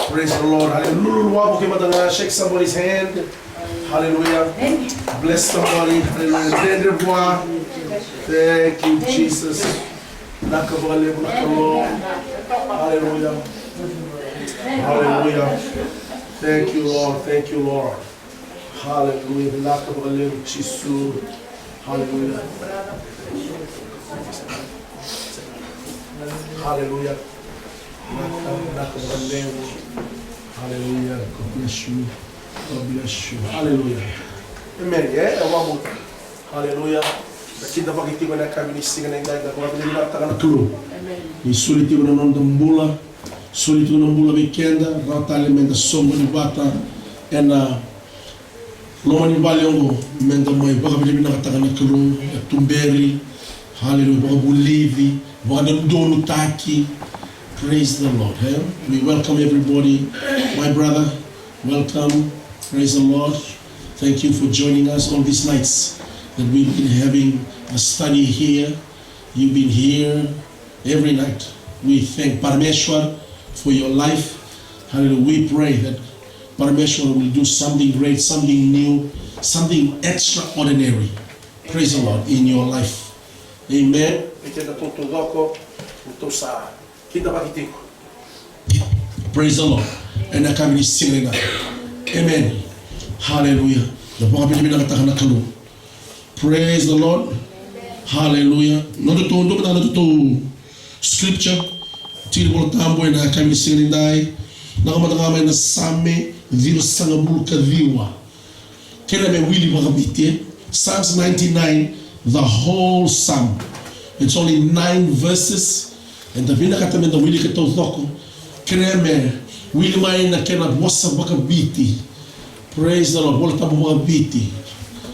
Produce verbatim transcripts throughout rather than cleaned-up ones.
Praise the Lord. Hallelujah. Lululu wavo ke mata ga, shake somebody's hand. Hallelujah. Bless somebody. Hallelujah. Dredre vua. Thank you, Jesus. Vinaka vakalevu na Kalou. Hallelujah. Hallelujah. Thank you, Lord. Thank you, Lord. Hallelujah. Vinaka vakalevu, Jisu. Hallelujah. Hallelujah. Vinaka, vinaka vakalevu. Hallelujah. God bless you. God bless you. Hallelujah. Amen. Yeah, I want more. Hallelujah. Na kidavaki tiko ena yakavi ni siga nidai, na vakavinavinakataka na Kalou. Amen. Ni soli tiko na noda bula, soli tiko na bula vei keda, rawa tale meda soqoni vata ena loma ni vale oqo, meda mai vakavinavinakataka na Kalou, na tuberi, hallelujah, vakavulici, vakadodonutaki. Praise the Lord, eh? We welcome everybody. My brother, welcome. Praise the Lord. Thank you for joining us all these nights that we've been having a study here. You've been here every night. We thank Parameshwar for your life. Hallelujah. We pray that Parameshwar will do something great, something new, something extraordinary. Praise the Lord in your life. Amen. Praise the Lord. Ena yakavi ni siga nidai. Amen. Hallelujah. Na vakavinavinakataka na Kalou. Praise the Lord. Hallelujah. Nodatou, nodatou scripture, tiki ni Vola Tabu ena yakavi ni siga nidai. Na ka mada ga mai na Same ciwasagavulu ka ciwa. Kerea me wili vakaviti, eh? Psalms ninety-nine, the whole Psalm. It's only nine verses. Eda vinakata meda wilika taucoko. Kerea me wili mai na kena vosa vakaviti. Praise the Lord. Vola Tabu vakaviti.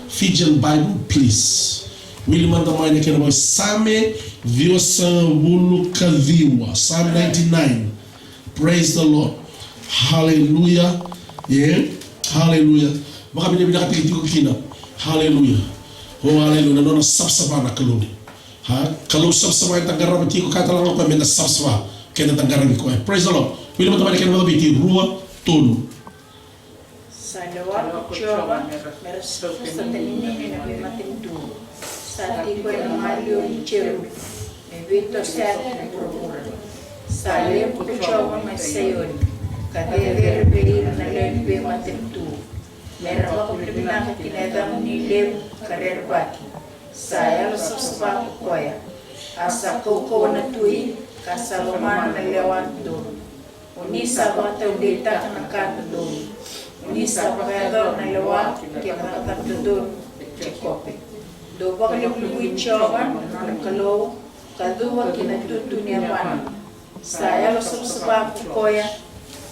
Fijian Bible, please. Wili mada mai na kena vosa. Same ciwasagavulu ka ciwa. Psalm ninety-nine. Praise the Lord. Hallelujah. Yeah. Hallelujah. Vakavinavinakataki tiko kina. Hallelujah. Oh, hallelujah. Na nona savasava na Kalou. Ha? Kalou savasava eda qarava tiko, kaya tale ga o koya meda savasava keda da qaravi koya. Praise the Lord. Wili mada mai na kena vakaviti, rua, tolu. Sa lewa ko Jiova me ra sa tani na veimatanitu. Sa tiko ena maliwa ni jerupi me veitosoyaki ki vuravura. Sa levu ko Jiova mai Saioni, ka cecere vei ira na lewe ni veimatanitu. Me ra vakavinavinaka ki na yacamuni levu ka rerevaki. Sa yalo savasava ko koya, a sa kaukauwa na tui, ka sa lomana na lewa dodonu. O ni sa vakataudeitaka na ka dodonu. O ni sa vakayacora na lewa kei na vakacacadodonu, Jekope. Dou vakalevulevui Jiova na nona Kalou, ka cuva ki na tutu ni yavana. Sa yalo savasava ko koya,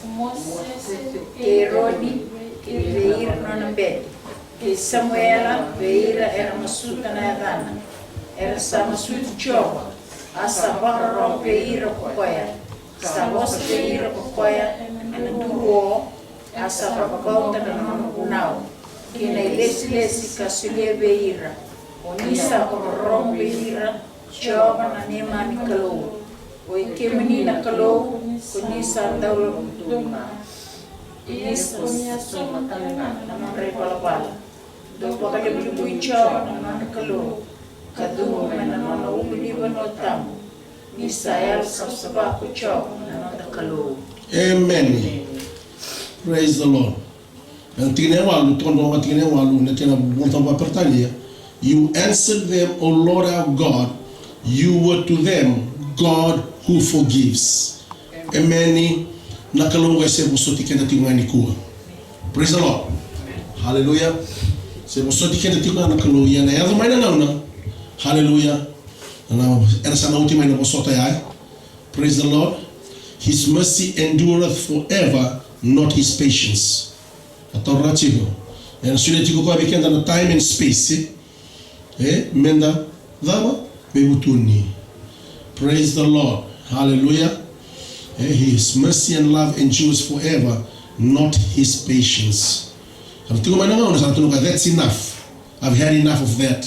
Mosese kei Eroni, kei vei ira na nona bete, kei Samuela vei ira era masuta na yacana. Era sa masuti Jiova, a sa vakarorogo vei ira ko koya. Sa vosa vei ira ko koya ena duru o, a sa vakabauta na nona vunau kei na ilesilesi ka solia vei ira. O ni sa vakarorogo vei ira, Jiova na neimami Kalou. O i kemuni na Kalou, ko ni sa dau lako tu ga. Ni sa solia tale ga na nodra ivalavala. Dou vakalevulevui Jiova na nona Kalou, ka cuva mai na nona ulunivanua tabu. Ni sa yalo savasava ko Jiova na noda Kalou. Amen. Praise the Lord. Na tikina e walu, toka na tikina e walu, na kena Vola Tabu vakaperitania. You answered them, O Lord our God, you were to them God who forgives. Emeni. Na Kalou qo e se vosoti keda tiko ga nikua. Praise the Lord. Hallelujah. Se vosoti keda tiko ga na Kalou, ia na yaco mai na gauna. Hallelujah. Ena, ena sa na oti mai na vosota ya. Praise the Lord. His mercy endureth forever, not his patience. A taura tiko. Ena solia tiko koya vei keda na time and space, eh? E, meda cava? Veivutuni. Praise the Lord. Hallelujah. Eh, his mercy and love endures forever, not his patience. Sa na tiko mai na gauna sa na tukuna, that's enough. I've had enough of that.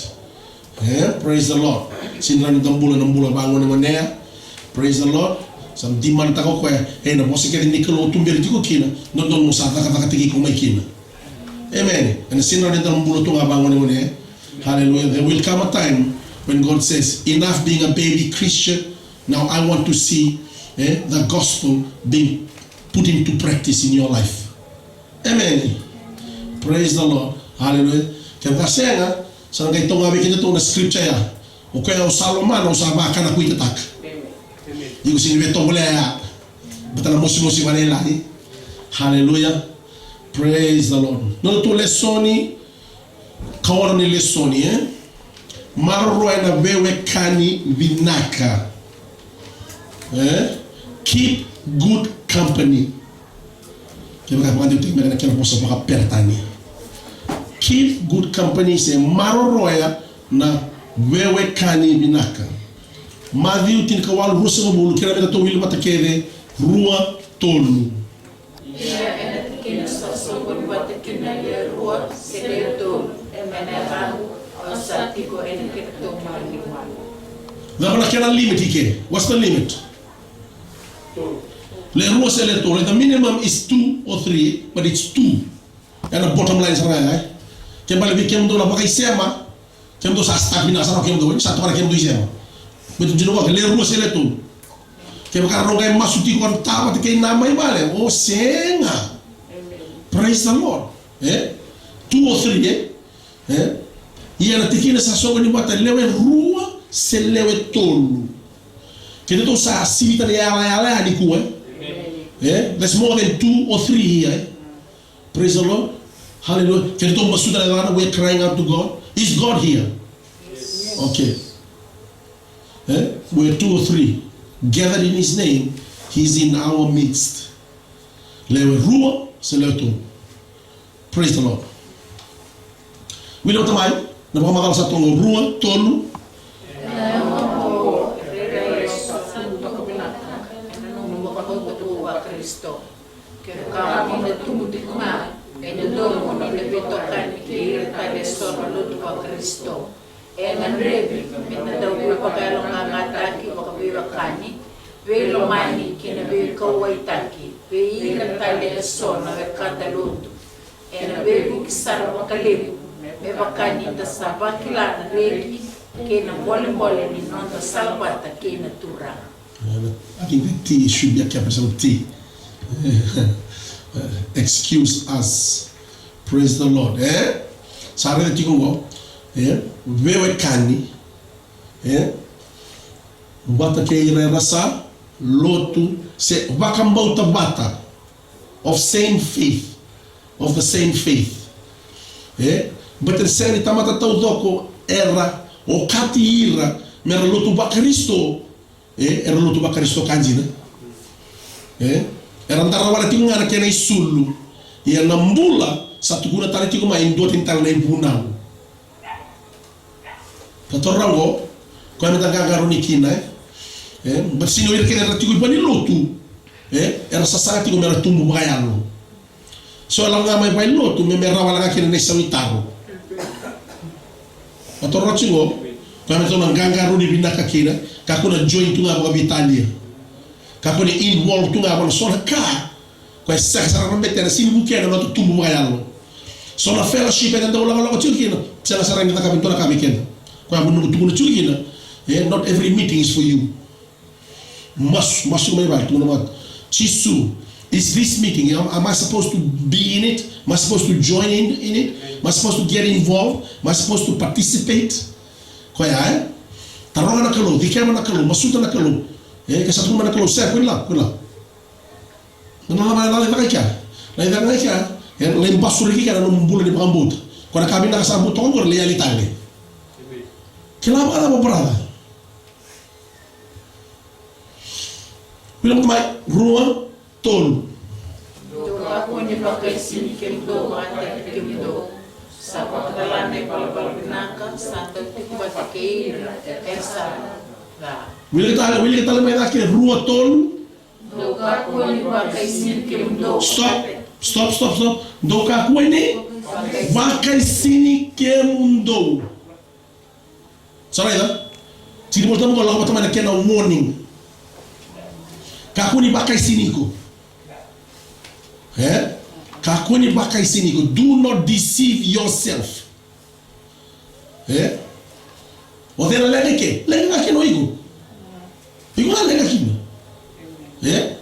Eh, praise the Lord. Sega ni da bula na bula vagonegonea. Praise the Lord. Sa demand-taka o koya, e, na vosa kece ni Kalou o tuberi tiko kina, dodonu mo sa cakacakataki iko mai kina. Amen. Ena sega ni rawa ni da bula tu ga vagonegonea. Hallelujah. There will come a time when God says, "Enough being a baby Christian. Now I want to see, eh, the gospel being put into practice in your life." Amen. Praise the Lord. Hallelujah. Kevaka sega, sa na qai toka vei kedatou na scripture ya. O koya au sa lomana, au sa vakanakuitataka. Iko sega ni via tovolea ya. Baleta na mosimosi vakalailai. Hallelujah. Praise the Lord. Na nodatou lesoni, ka oqo na lesoni, eh? Maroroya na veiwekani vinaka. Eh? Keep good company. Kevaka vakadewataki mai na kena vosa vakaperitania. Keep good company se maroroya na veiwekani vinaka. Maciu tinikawalu, ruasagavulu, kena meda tou wili vata kece, rua, tolu. Ia ena tikina sa soqoni vata kina e rua se e tolu ena yacaqu, au sa tiko ena kedatou maliwalo. Cava na kena limit i ke? What's the limit? Le rua se le tolu. The minimum is two or three, but it's two. Ena bottom line sara ga, eh? Ke bale vei kemudou na vakaisema, kemudou sa start vinaka sara o kemudou, sa toka na kemudou isema. But you know what? Le rua se le tolu. Kevaka rau qai masu tiko, rau tavata kei na mai vale, o sega. Praise the Lord. Eh? Two or three, eh? Eh? Ia na tikina sa soqoni vata, lewe rua se lewe tolu. Kedatou sa sivita na yalayala ya nikua, eh? Eh? That's more than two or three here, eh? Praise the Lord. Hallelujah. Kedatou masuta na yacana, we're crying out to God. Is God here? Yes. Okay. Eh? Where two or three gathered in his name, he's in our midst. Lewe rua se lewe tolu. Praise the Lord. Wili vata mai na vakamacala sa toka qo, rua, tolu. Ena yaco oqo, rairai eso, sa tubu vakavinaka ena nomu vakabauta vua Karisito. Kevaka mo na tubu tiko ga, e dodonu mo na veitokani kei ira tale eso na lotu vaKarisito. E gadrevi me na dau veivakayaloqaqataki, vakaveiwekani, veilomani kei na veikauwaitaki vei ira tale eso na wekada lotu. Ena veivuke sara vakalevu me vaka ni da sa vakila na reki kei na bolebole ni noda sala vata kei na Turaga. Uh, I think the T should be a capital T. Excuse us. Praise the Lord. Eh? Sa raica tiko qo. Eh? Veiwekani. Eh? Vata kei ira era sa lotu se vakabauta vata. Of same faith. Of the same faith. Eh? But e sega ni tamata taucoko era okati ira mera lotu vaKarisito. E, era lotu vaKarisito ka dina. E, era dara wale tiko ga na kena isulu. Ia na bula sa tukuna tale tiko mai e dua tani tale na ivunau. Ka toro oqo, koya meda qaqaruni kina, e. E, but sega ni o ira kece era tiko i valenilotu, e, era sasaga tiko mera tubu vakayalo. So e lako ga mai valenilotu me, me rawa wale ga kina na isau ni taro. A toro tiko, koya me tou na qaqaruni vinaka kina, kakua na join tu ga vakaveitalia. Kakua ni involve tu ga vaka na so na ka, koya e sega sara na betena, sega ni vukea na noda tubu vakayalo. So na fellowship eda dau lakolako tiko kina, sega sara ni cakava e dua na ka vei keda. Koya mo noqu tukuna tiko kina, e, not every meeting is for you. Masu, masu mai vale, tukuna vata. Jisu, is this meeting, am, am I supposed to be in it? Am I supposed to join in, in it? Am I supposed to get involved? Am I supposed to participate? Koya, e? Taroga na Kalou, dikeva na Kalou, masuta na Kalou. E, ke sa tukuna na Kalou, sega, kua ni lako, kua ni lako. Na, na, na, na, na, na, na, na, e, lai basuraki kina na nomu bula ni vakabauta. Koya na ka vinaka sa bau toka qori, lai yali tale. Kila vakacava, brother? Wili mai, rua, tolu. Dou kakua ni vakaisini kemudou vata kei kemudou. Sa vakacala na ivalavala vinaka sa dau tiko vata kei ira era sa ca. Wilika tale, wilika tale mai cake, rua, tolu. Dou kakua ni vakaisini kemudou. Stop, stop, stop, stop. Dou kakua ni vakaisini kemudou. Sa raica? Tiki ni Volatabu qo lako vata mai na kena warning. Kakua ni vakaisini iko. E? Kakua ni vakaisini iko. Do not deceive yourself. E? O cei na leqa i ke? Leqa ga kina o iko. Iko ga leqa kina. E?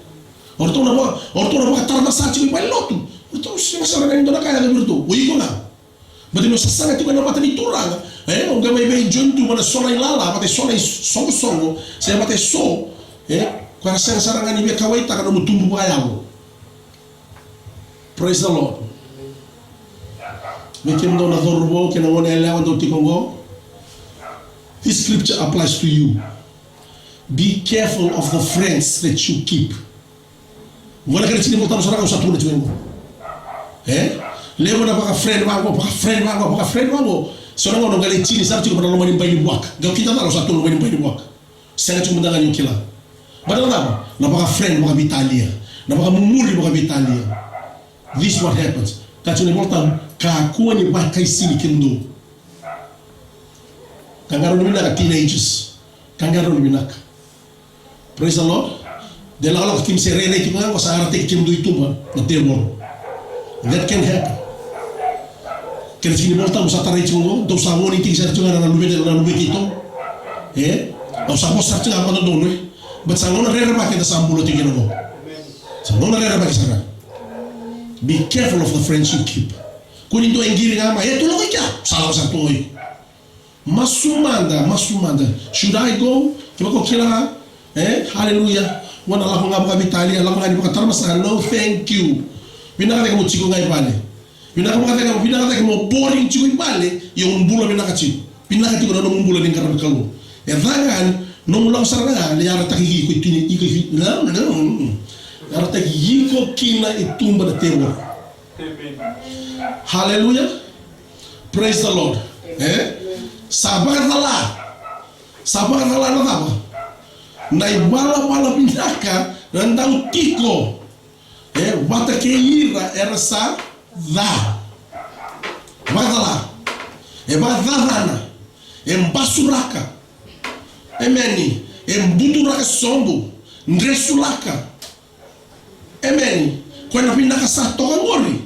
O ratou na vaka, o ratou na vakatara na sa tiko i valenilotu. O ratou sega sara ga ni dua na ka e yaco vei iratou. O iko ga. Baleta ni o sasaga tiko ena mata ni Turaga. E? O qai mai vei join tu vata na so na ilala, vata e so na isoqosoqo, se vata e so. E? Ko era sega sara ga ni veikauwaitaka na nomu tubu vakayalo. Praise the Lord. Vei kemudou na cauravou kei na goneyalewa dou tiko oqo. This scripture applies to you. Be careful of the friends that you keep. Qo na kena tiki ni Volatabu sara ga au sa tukuna tiko oqo. E? Levu na vaka friend vaqo, vaka friend vaqo, vaka friend vaqo. So na gauna o qai lai tini sara tiko vata na loma ni bai ni vuaka. Qai kidacala o sa tu na loma ni bai ni vuaka. Sega tiko mada ga ni o kila. Baleta na cava? Na vaka friend vakaveitalia. Na vakamumuri vakaveitalia. This is what happens. Ka tiko na iVolatabu, kakua ni vakaisini kemudou. Ka qarauni vinaka teenagers. Ka qarauni vinaka. Praise the Lord. De lakolako kemuni se rairai tiko ga qo sa yarataki kemudou i tuba na tevoro. That can happen. Kena tiki ni Volatabu sa tarai tiko qo, dou sa warning tiko sara tiko ga na luve, na luve keitou. E? Au sa vosa sara tiko ga vakadodonu, e? But sa gauna rerevaki eda sa bula tiko kina qo. Sa gauna rerevaki sara. Be careful of the friends you keep. Kua ni dua e qiri ga mai, e, tou lako i kea. Sa lako sara tu o iko. Masu mada, masu mada. Should I go? Kevaka o kila ga, e? Hallelujah. Vua na lako ga vakaveitalia, lako ga ni vakatara na sa, no thank you. Vinaka cake mo tiko ga i vale. Vinaka vaka cake, vinaka cake mo boring tiko i vale, ia o bula vinaka tiko. Vinaka tiko na nomu bula ni qaravi Kalou. E ca ga, nomu lako sara ga, ni yarataki iko i tini, iko i, no, no, no. Yarataki iko kina i tuba na tevoro. Hallelujah. Praise the Lord. E? Sa vakacala. Sa vakacala na cava? Na ivalavala vinaka na dau tiko. E, vata kei ira era sa ca. Vakacala. E vakacacana. E basuraka. Emeni. E buturaka sobu. Dresulaka. Emeni. Koya na vinaka sa toka qori.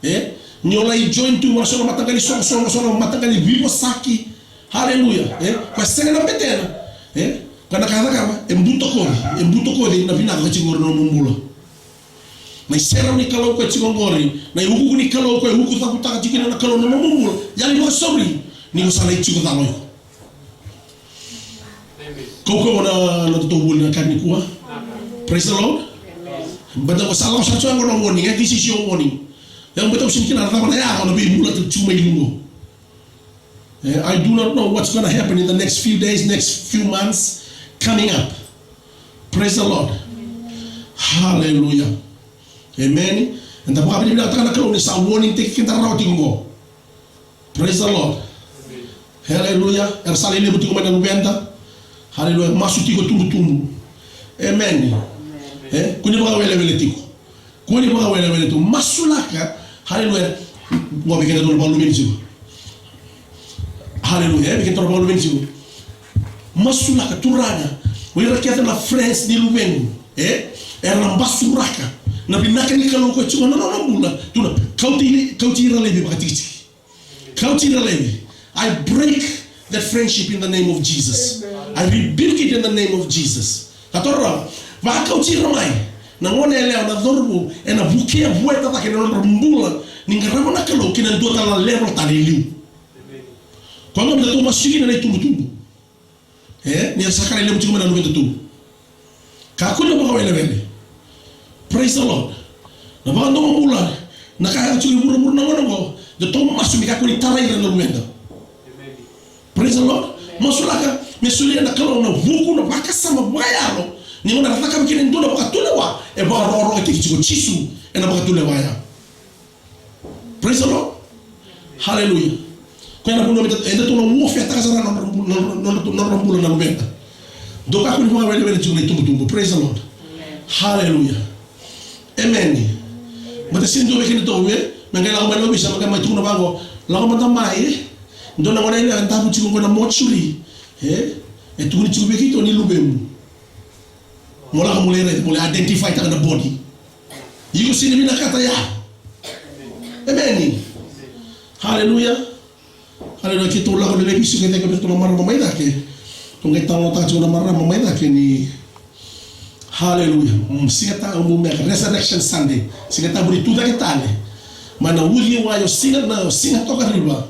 E? Ni o lai join tu vata so na mataqali soqosoqo, so na mataqali veivosaki. Haleluya. E? Koya sega na betena. E? Koya na ka e cakava, e butakoci, e butakoci na vinaka ka tiko qori na nomu bula. Na iserau ni Kalou koya tiko qori, na iukuuku ni Kalou koya e ukucavutaka tiko kina na Kalou na nomu bula. Yali vakasauri, ni ko sa lai tiko cala o iko. Kaukauwa na, na totovuli na ka nikua. Praise the Lord. But ko sa lako sara tiko qo na warning, e, this is your warning. Ia, but au sega ni kila na cava na yaco na veibula tu mai lugo. Eh, I do not know what's gonna happen in the next few days, next few months coming up. Praise the Lord. Hallelujah. Amen. Eda vakavinavinakataka na Kalou ni sa warning taki keda rawa tiko qo. Praise the Lord. Hallelujah. Era sa lai levu tiko mai na luveda. Hallelujah. Masu tiko tubutubu. Amen. Eh, kua ni vakawelewele tiko. Kua ni vakawelewele tiko. Masulaka. Hallelujah. Qo vei keda dou na vakaluveni tiko. Hallelujah. Eh, vei keda dou na vakaluveni tiko. Masulaka, Turaga. O ira kece na friends ni luvequ. Eh? Era na basuraka na vinaka ni Kalou koya tiko na nona bula. Tukuna, kauti, kauti ira laivi vakatikitiki. Kauti ira laivi. I break that friendship in the name of Jesus. Amen. I rebuke it in the name of Jesus. Ka toro rawa, vakauti ira mai na gone yalewa, na cauravou, ena vukea vueta cake na nodra bula ni qarava na Kalou ki na dua tale na level tale e liu. Amen. Koya gona me datou masu kina na itubutubu. E, ni ra sa kara levu tiko mai na luveda tu. Kakua ni vakawelewele. Praise the Lord. Na vakadomobula, na ka e tiko i vuravura na gauna oqo, datou masu me kakua ni tarai ira na luveda. Praise the Lord. Masulaka me solia na Kalou na vuku, na vakasama vakayalo, ni gauna era cakava kina e dua na vakatulewa, e vakarokorokotaki tiko o Jisu ena vakatulewa ya. Praise the Lord. Hallelujah. Koya na vanua me da, eda tou na warfare-taka sara na nodra bula, na nodra bula na luveda. Dou kakua ni vakawelewele tiko na itubutubu. Praise the Lord. Hallelujah. Amen. Baleta sega ni dua vei kedatou, e, me qai lako mai na ovisa, me qai mai tukuna vaqo, lako mada mai, e. Dua na gone yalewa e davo tiko qo na mortuary. E, e tukuni tiko vei keitou ni luvemu. Mo lako mo lai raica, mo lai identify taka na body. Iko sega ni vinakata ya. Emeni. Haleluya. Haleluya. Keitou lako ni lai veisiko e cake vei ratou na marama mai cake. Tou qai talanoataka tiko na marama mai cake ni, haleluya. Mm, siga ta, um, me Resurrection Sunday. Siga Tabu ni tu cake tale. Mai na uciwai o Siga, na Siga Tokariva.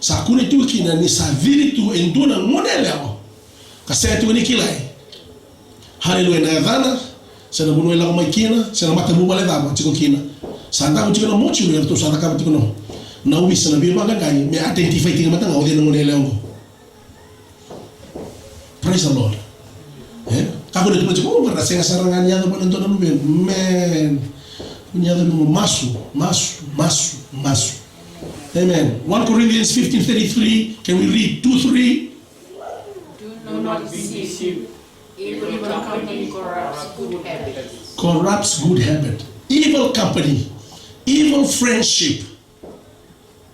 Sa kune tu kina ni sa cici tu e dua na gone yalewa. Ka sega tiko ni kilai. Haleluya, na yacana, se na vanua e lako mai kina, se na matavuvale cava tiko kina. Sa daku tiko na motu, eratou sa cakava tiko na, na ovisa na veivaqaqai, me identify tiko mada ga o cei na gone yalewa oqo. Praise the Lord. E? Kakua ni tukuna tiko, o, mara sega sara ga ni yaco mai na dua na luve. Man. Ni yaco mai, masu, masu, masu, masu. Amen. One Corinthians fifteen thirty-three, can we read two, three? Do not be deceived. Evil company corrupts good habits. Corrupts good habit. Evil company, evil friendship.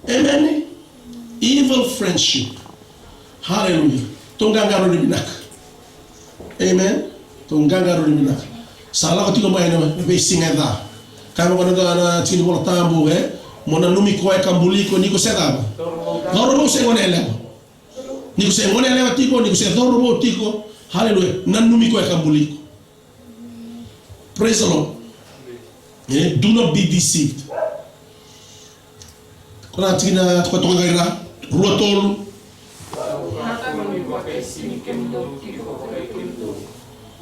Amen. Evil friendship. Hallelujah. Tou qaqarauni vinaka. Amen. Tou qaqarauni vinaka. Sa lako tiko mai na veisiga e ca. Kaya vaka na, na tiki ni Vola Tabu, e? Mo nanumi koya ka buli iko ni ko se cava? Cauravou se gone yalewa. Ni ko se gone yalewa tiko, ni ko se cauravou tiko. Hallelujah. Nanumi koya ka buli iko. Praise the Lord. Eh, do not be deceived. Ko na tikina, ko toka qai ra, rua tolu.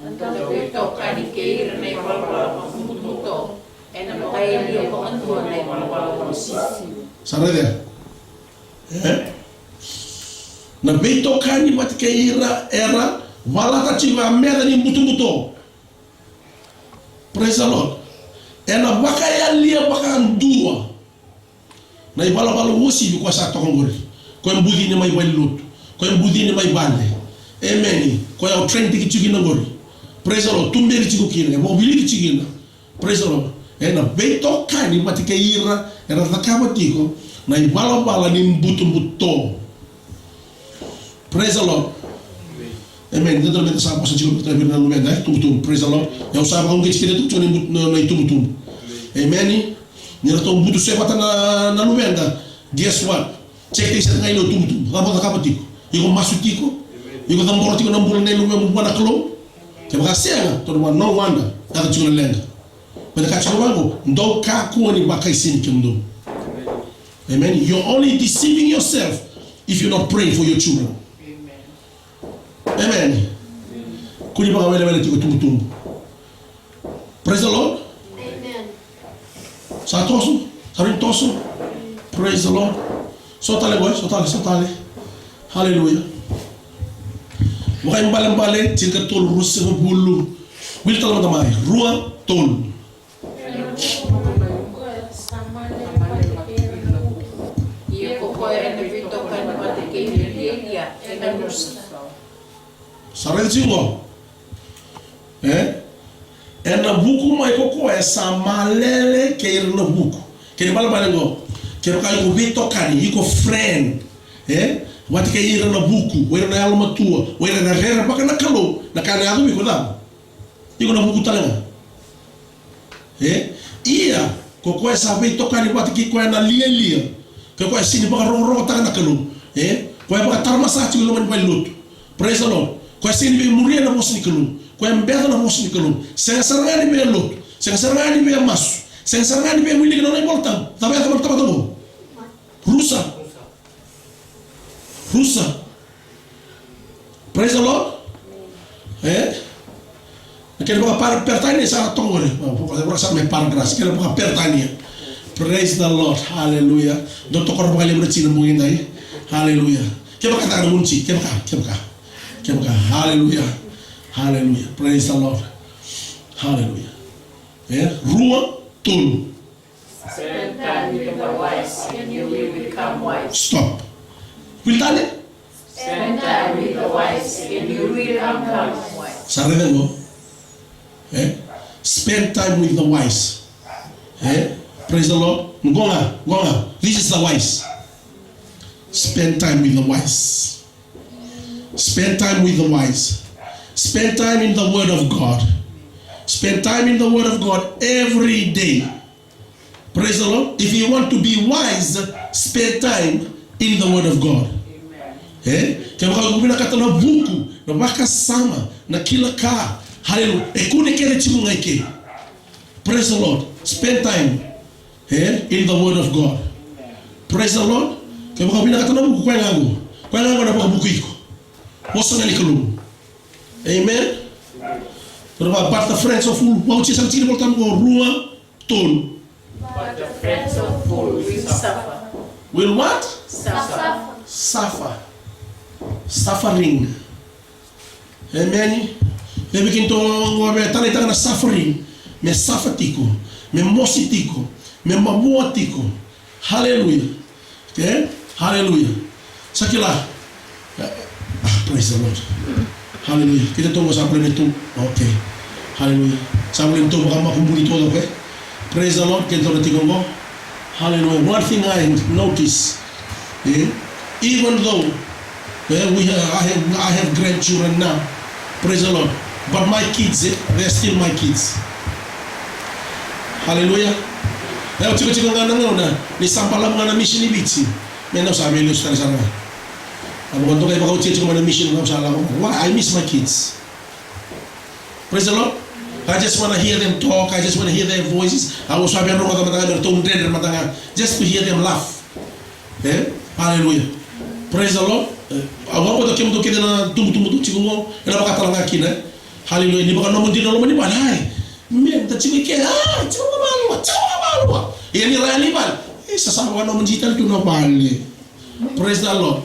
Ena veitokani kei ira na ivalavala butobuto. Ena vakayalia vakadua na ivalavala butobuto. Sa raica? Eh? Na veitokani vata kei ira era valata tiko a meca ni butobuto. Praise the Lord. Ena vakayalia vakadua na ivalavala uasivi koya sa toka qori. Koya bucini mai valenilotu. Koya bucini mai vale. Emeni. Koya o trending tiko kina qori. Praise the Lord. Tuberi tiko kina. E vakavilici tiko kina. Praise the Lord. Ena veitokani vata kei ira era cakava tiko na ivalavala ni butobuto. Praise the Lord. Amen. Dodonu meda sa vosa tiko vata kei na luveda, e, tubutubu. Praise the Lord. Au sa vakauqeti keda tu tiko na, na, na itubutubu. Amen. Ni ratou butu se vata na, na luveda. Guess what? Check iko sara ga i liu tubutubu. Cava o cakava tiko? Iko masu tiko? Iko cabora tiko na bula nei luvemu vua na Kalou? Kevaka sega, tou na, no wonder. Yaco tiko na leqa. Baleta ka tiko vaqo, dou kakua ni vakaisini kemudou. Amen. You're only deceiving yourself if you're not praying for your children. Amen. Kua ni vakawelewele tiko tubutubu. Praise the Lord. Amen. Sa toso, sa rui toso. Praise the Lord. So tale qo, so tale, so tale. Hallelujah. Vakaibalebale, tinikatolu, ruasagavulu. Wili tale mada mai, rua, tolu. Ia ko koya ena veitokani vata kei ira na lialia, ena rusa. Sa raica tiko qo. E? Ena vuku mai ko koya sa malele kei ira na vuku. Kena ibalebale qo. Kevaka iko veitokani, iko friend. E? Vata kei ira na vuku, o ira na yalomatua, o ira na rerevaka na Kalou, na ka na yaco vei iko cava? Iko na vuku tale ga. E? Ia, ko koya sa veitokani vata kei koya na lialia. Ko koya sega ni vakarokorokotaka na Kalou. E? Koya vakataramasa tiko i loma ni valenilotu. Praise the Lord. Koya sega ni veimuria na vosa ni Kalou. Koya beca na vosa ni Kalou. Sega sara ga ni via lotu. Sega sara ga ni via masu. Sega sara ga ni via wilika na nona iVolatabu. Cava e yaco mai na tamata qo? Rusa. Rusa. Praise the Lord. E? Na kena vakaperitania sa toka qori. Vaka sa me paragraph. Kena vakaperitania. Praise the Lord. Hallelujah. Dou tokora vakalevu na tiki ni bogi edai. Hallelujah. Kevaka e caka na gunu tiki. Kevaka. Kevaka. Kevaka. Hallelujah. Hallelujah. Praise the Lord. Hallelujah. E? Rua, tolu. Spend time with the wise and you will become wise. Stop. Wili tale? Spend time with the wise and you will become wise. Sa raica qo. E? Spend time with the wise. E? Praise the Lord. Qo ga, qo ga. This is the wise. Spend time with the wise. Spend time with the wise. Spend time in the Word of God. Spend time in the Word of God every day. Praise the Lord. If you want to be wise, spend time in the Word of God. Amen. Eh? Kevaka o vinakata na vuku, na vakasama, na kila ka. Hallelujah. E kune kece tiko ga i ke. Praise the Lord. Spend time, eh, in the Word of God. Praise the Lord. Kevaka o vinakata na vuku, koya ga qo. Koya ga qo na vakavuku iko. Vosa ga ni Kalou. Amen. But the friends of fool, vauci sa tiko ni Volatabu qo, rua, tolu. But the friends of fool will suffer. Will what? Suffer. Suffer. Suffering. Amen. Vei kemudou qo me taleitaka na suffering, me suffer tiko, me mosi tiko, me mavoa tiko. Hallelujah. Okay? Hallelujah. Sa kila. Ah, praise the Lord. Hallelujah. Keitou qo sa bale tu. Okay. Hallelujah. Sa bale tu, vakamakubuni tu, okay? Praise the Lord. Keitou na tiko qo. Hallelujah. One thing I notice, eh? Even though, eh, we have, I have, I have grandchildren now. Praise the Lord. But my kids, eh, they're still my kids. Hallelujah. Io, tiko tiko ga na gauna ni sa balavu ga na mission i Viti. Me na sa me lesu tale sara ga. Au vaka toka e vakaoti tiko mai na mission, au sa lako. Why? I miss my kids. Praise the Lord. I just want to hear them talk. I just want to hear their voices. Au sa via rogoca mada ga me ratou dredre mada ga. Just to hear them laugh. Eh? Hallelujah. Praise the Lord. Eh, au vakabauta kemudou kece na tubutubu tu tiko qo, ena vakatala ga kina. Hallelujah. Ni vakanomodi na loma ni vale. Ai, me da tiko i ke. Ah, tiko vakamalua, tiko vakamalua. Ia ni raya ni vale. E, sa sa vakanomodi tale tu na vale. Praise the Lord.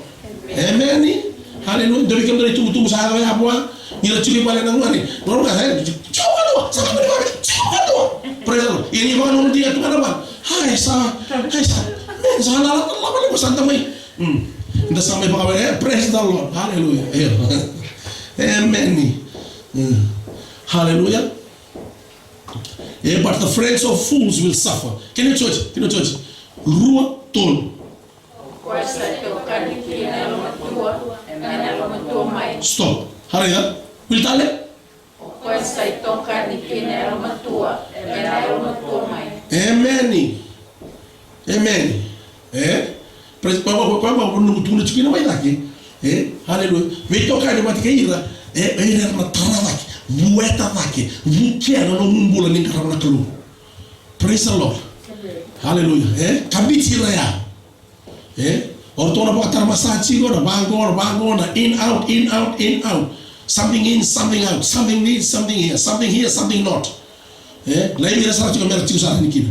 Amen. Hallelujah. Dou vei kemudou na itubutubu sa yaco ya vua. Ni ra tiko i vale na gone. Rau ga, eh, tiko vakamalua, sa vakamalua, tiko vakamalua. Praise the Lord. Ia ni vakanomodi tu ga na vale. Ai, sa, ai, sa. Me, sa na lava, lava, lava, sa da mai. Mm. Da sa mai vakavere, eh, praise the Lord. Hallelujah. Eh. Amen. Mm. Hallelujah. Eh, but the friends of fools will suffer. Kena icoci, kena icoci. Rua, tolu. O koya sa itokani kei na yalomatua, ena yalomatua mai. Stop. Hurry up. Will tale? O koya sa itokani kei na yalomatua, ena yalomatua mai. Emeni. Emeni. Eh? Praise, koya, koya, koya, koya, koya, tukuna tiko kina mai cake. Eh? Hallelujah. Veitokani vata kei ira, eh, ira era na tara cake, vueta cake, vukea na nomu bula ni qarava na Kalou. Praise the Lord. Hallelujah. Eh? Kabiti ira ya. Eh? O ratou na vakatara masa tiko, na vaqo, na vaqo, na in, out, in, out, in, out. Something in, something out. Something in, something here. Something here, something not. Eh? Laivi ira sara tiko mera tiko sara ni kina.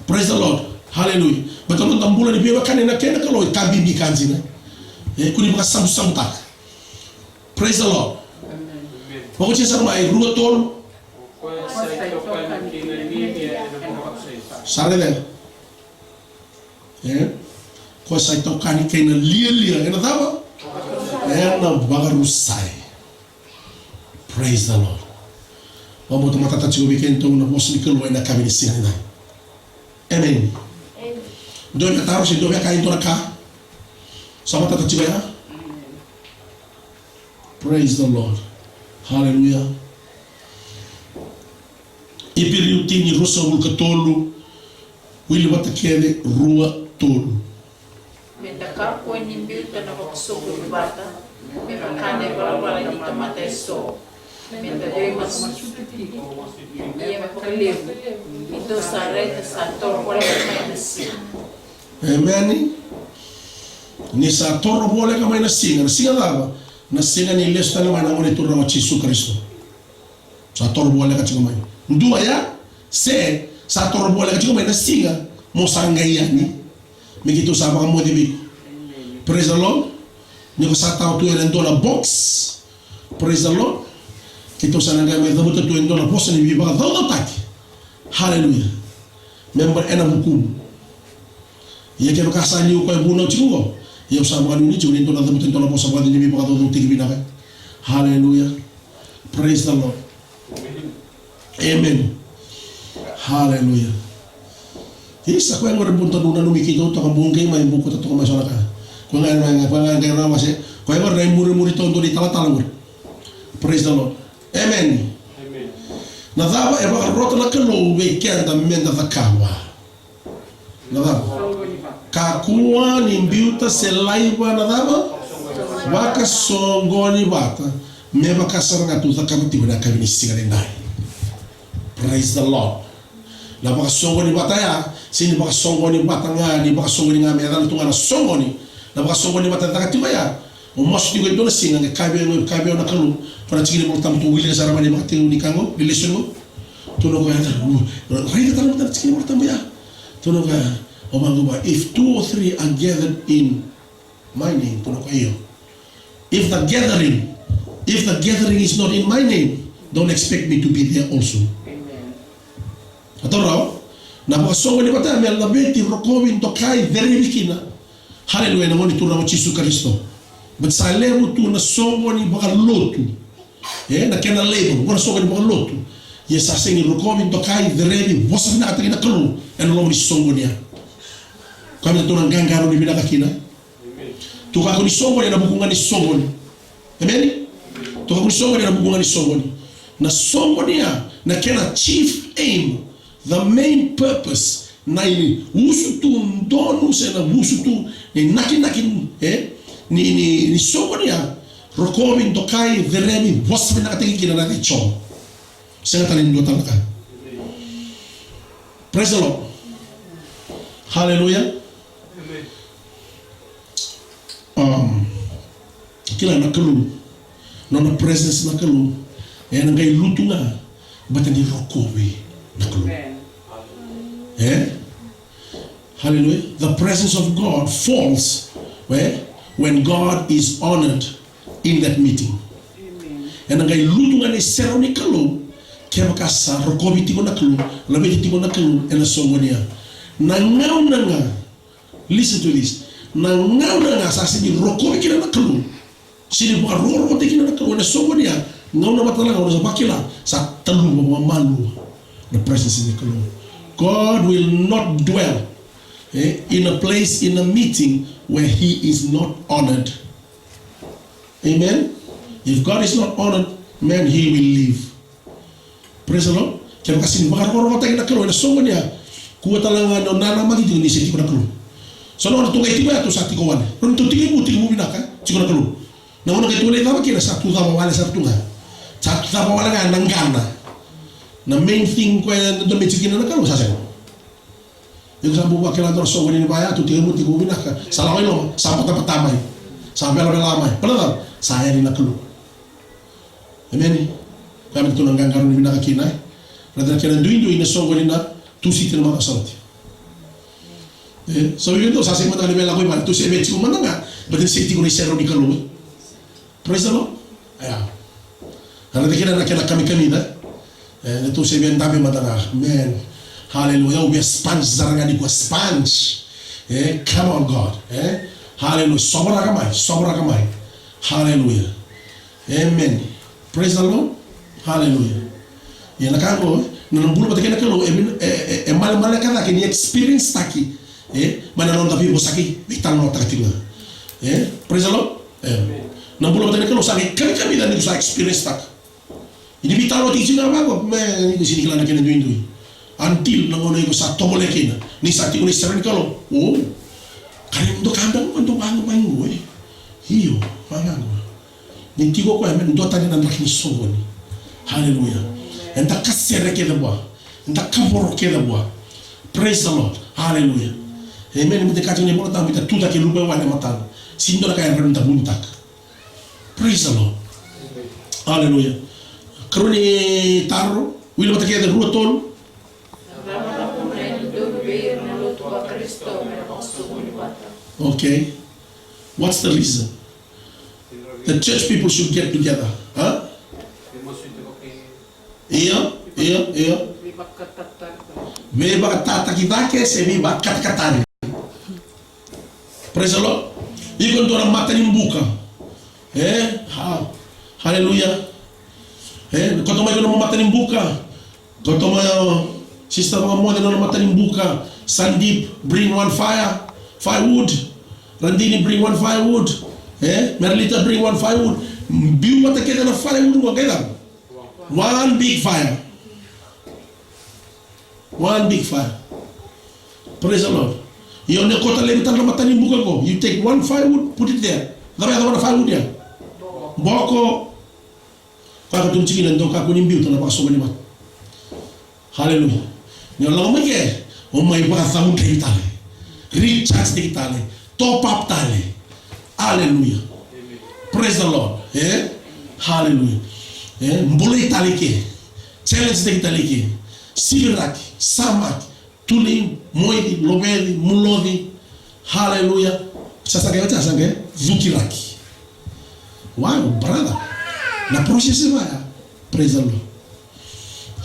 Praise the Lord. Hallelujah. Baleta na noda bula ni veiwekani na kena Kalou e ka bibi ka dina. Eh? Kua ni vakasabusabutaka. Praise the Lord. Amen. Vakaotia sara mai, rua, tolu. Sa raica. E? Koya sa itokani kei na lialia ena cava? Ena vakarusai. Praise the Lord. Vakabauta matata tiko vei kedatou na vosa ni Kalou ena yakavi ni siga nikua. Amen. Dua na taro se dua via kaya e dua na ka. Sa matata tiko ya. Praise the Lord. Hallelujah. Iperiu tini, ruasagavulu ka tolu, wili vata kece, rua, tolu. Meda kakua ni biuta na vakasoqoni vata, me vaka na ivalavala ni tamata eso. Meda veimasu tiko, ia vakalevu, ni dou sa raica sa toro voleka mai na siga. Emeni. Ni sa toro voleka mai na siga, na siga cava? Na siga ni lesu tale mai na Gone Turaga o Jisu Karisito. Sa toro voleka tiko mai. Dua ya, se sa toro voleka tiko mai na siga mo sa qai yani. Me keitou sa vakamoce vei iko. Praise the Lord. Ni ko sa tau tu ena dua na box. Praise the Lord. Keitou sa na qai mai cavuta tu e dua na vosa ni veivakacaucautaki. Hallelujah. Me baleta na vukumu. Ia kevaka sa liu koya e vunau tiko qo, ia au sa vakanuinui tiko ni dou na cavuta e dua na vosa vakanuinui ni veivakacaucautaki vinaka. Hallelujah. Praise the Lord. Amen. Hallelujah. Isa, koya qori buta nu nanumi keitou toka, bau qai mai bukuta toka mai so na ka. Koya ga, koya ga, koya ga, koya ga, koya qori na imurimuri taudua ni talatala qori. Praise the Lord. Amen. Amen. Na cava e vakarota na Kalou vei keda meda cakava? Na cava? Kakua ni biuta se laiva na cava? Vakasoqoni vata, me vaka sara ga tou cakava tiko ena yakavi ni siga nidai. Praise the Lord. Na vakasoqoni vata ya, sega ni vakasoqoni vata ga, ni vakasoqoni ga me yacana tu ga na soqoni. Na vakasoqoni vata e caka tiko ya, o masu tiko e dua na siga, qai kaya vei au, kaya vei au na Kalou, ena tikina ni iVolatabu, tou wilika sara mai na ivakatekivu ni ka qo, ni lesson qo. Tukuna o koya, raica tale mada na tikina ni iVolatabu ya. Tukuna o koya, o vaqo va, if two or three are gathered in my name, tukuna o koya, io. If the gathering, if the gathering is not in my name, don't expect me to be there also. Amen. Ato rawa, na vakasoqoni vata me laveti, rokovi, dokai, cerevi kina. Haleluya, ena gauna ni Turaga o Jisu Karisito. But sa levu tu na soqoni vakalotu. E, na kena levu, na soqoni vakalotu. Ia sa sega ni rokovi, dokai, cerevi, vosa vinakataki na Kalou ena loma ni soqoni ya. Koya me tou na qaqarauni vinaka kina. Tou kakua ni soqoni ena vuku ga ni soqoni. Emeni? Tou kakua ni soqoni ena vuku ga ni soqoni. Na soqoni ya, na kena chief aim, the main purpose, na iusutu donu se na iusutu ni nakinaki, e, ni, ni, ni soqoni ya, rokovi, dokai, cerevi, vosa vinakataki kina na yaca i Jiova. Sega tale ni dua tale na ka. Praise the Lord. Hallelujah. Um, kila na Kalou, nona presence na Kalou, ena qai lutu ga, baleta ni rokovi na Kalou. Amen. E? Hallelujah. The presence of God falls where, when God is honored in that meeting. Amen. Ena qai lutu ga na iserau ni Kalou, kevaka sa rokovi tiko na Kalou, laveti tiko na Kalou ena soqoni ya. Na gauna ga, listen to this. Na gauna ga sa sega ni rokovi kina na Kalou, sega ni vakarokorokotaki kina na Kalou ena soqoni ya, gauna vata tale ga o na sa vakila, sa taluva vakamalua na presence ni Kalou. God will not dwell, eh, in a place, in a meeting where he is not honored. Amen. If God is not honored, man, he will leave. Praise the Lord. Kevaka sega ni vakarokorokotaki na Kalou ena soqoni ya, kua tale ga ni o nanamaki tiko ni se tiko na Kalou. So na gauna tou qai tiko ya, tou sa tiko wale. Rawa ni tou tekivu, tekivu vinaka, tiko na Kalou. Na gauna qai tou lai cava kina, sa tu cava wale sara tu ga. Sa tu cava wale ga na qana. Na main thing koya e dodonu me tiko kina na Kalou, sa sega. Iko sa bau vakila dua na soqoni ni vaya, tou tekivu, tekivu vinaka. Sa lako i loma, sa batabata mai. Sa velavela mai. Baleta sa yali na Kalou. Emeni. Koya me tou na qaqarauni vinaka kina, e. Raica na kena duidui na soqoni na Tusiti ena macawa sa oti. E, so even though sa sega mada ga ni via lako i vale, tou se via tiko mada ga, but ni se tiko na iserau ni Kalou, e. Praise the Lord. Io. Raica kina na kena kamikamica. E, tou se via dabe mada ga. Man. Hallelujah. Au via sponge sara ga nikua, sponge. E, come on God. E, hallelujah. Sovaraka mai, sovaraka mai. Hallelujah. Amen. Praise the Lord. Hallelujah. Ia na ka qo, na, na bula vata kei na Kalou, e, e, e, e malemaleka cake ni experience taki, e, mai na noda veivosaki, veitalanoataka tiko ga. E, praise the Lord. E. Na bula vata kei na Kalou sa qai kamikamica ni ko sa experience taka. Ni veitalanoataki tiko ga vaqo, me, ni ko sega ni kila na kena duidui. Until na gauna iko sa tovolea kina, ni sa tiko na iserau ni Kalou. O, ka ni dua ka beka qo, dua vaqo mai qo, e. Io, vaqo. Ni tiko o koya me dua tani na draki ni soqoni. Hallelujah. Eda kasere kece vua. Eda kavoro kece vua. Praise the Lord. Hallelujah. Amen. Me da kaya tiko na iVolatabu, eda tucake luve wale e matana. Sega ni dua na ka e rawa ni da vunitaka. Praise the Lord. Hallelujah. Karua ni taro, Wili vata kece, rua, tolu. Na cava na vuna e dodonu vei ira na lotu vaKarisito me ra vakasoqoni vata? Okay. What's the reason? The church people should get together. Huh? Io, io, io. Veivakatataki. Veivakatataki cake se veivakatakatari. Praise the Lord. Iko dua na matanibuka. E? Ha. Hallelujah. E, koto mai iko na matanibuka. Koto mai o Sister Vakamoce na nona matanibuka. Sandeep, bring one fire, firewood. Randini, bring one firewood. E? Merlita, bring one firewood. Biu vata kece na firewood qo, kece. One big fire. One big fire. Praise the Lord. Io, ni o kota laivi tale na matanibuka qo. You take one firewood, put it there. Cava, cava na firewood ya? Boko. Koya ka tukuni tiko kina, dou kakua ni biuta na vakasoqoni vata. Hallelujah. Ni o lako mai ke, o mai vakacaudrei tale. Recharge-taki tale. Top up tale. Hallelujah. Praise the Lord. E? Hallelujah. E? Bolei tale ke. Challenge-taki tale ke. Siviraki. Samaki. Tuli, moici, loveci, muloci. Hallelujah. Sa sa qai, sa sa qai cukiraki. Wow, brother. Na process e vaya. Praise the Lord.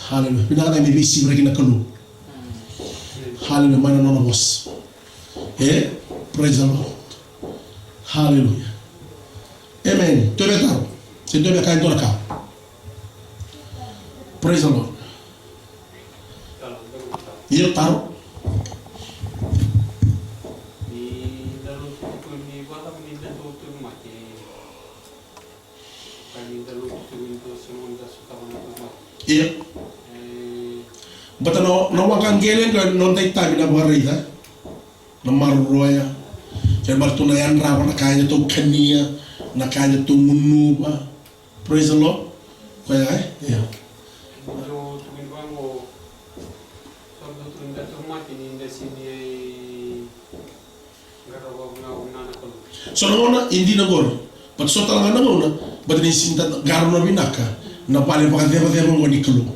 Hallelujah. Vinaka me veisiviraki na Kalou. Hallelujah. Mai na nona vosa. E? Praise the Lord. Hallelujah. Amen. Dua vei taro. Se dua vei ka e dua na ka. Praise the Lord. Io, taro. Io. Bata na, na waqaqele qo, noda itavi na vakaraica. Na maroroya. Kena marau tu na yadrava, na ka eda tou kania, na ka eda tou gunuva. Praise the Lord. Koya, e? Ia. Dou tukuni vaqo, so dou tukuni da tauvimate ni da sega ni qarava vinaka na Kalou. So na gauna e dina qori. But so tale ga na gauna, but ni sega ni da qarava vinaka na vale vakacevaceva qo ni Kalou.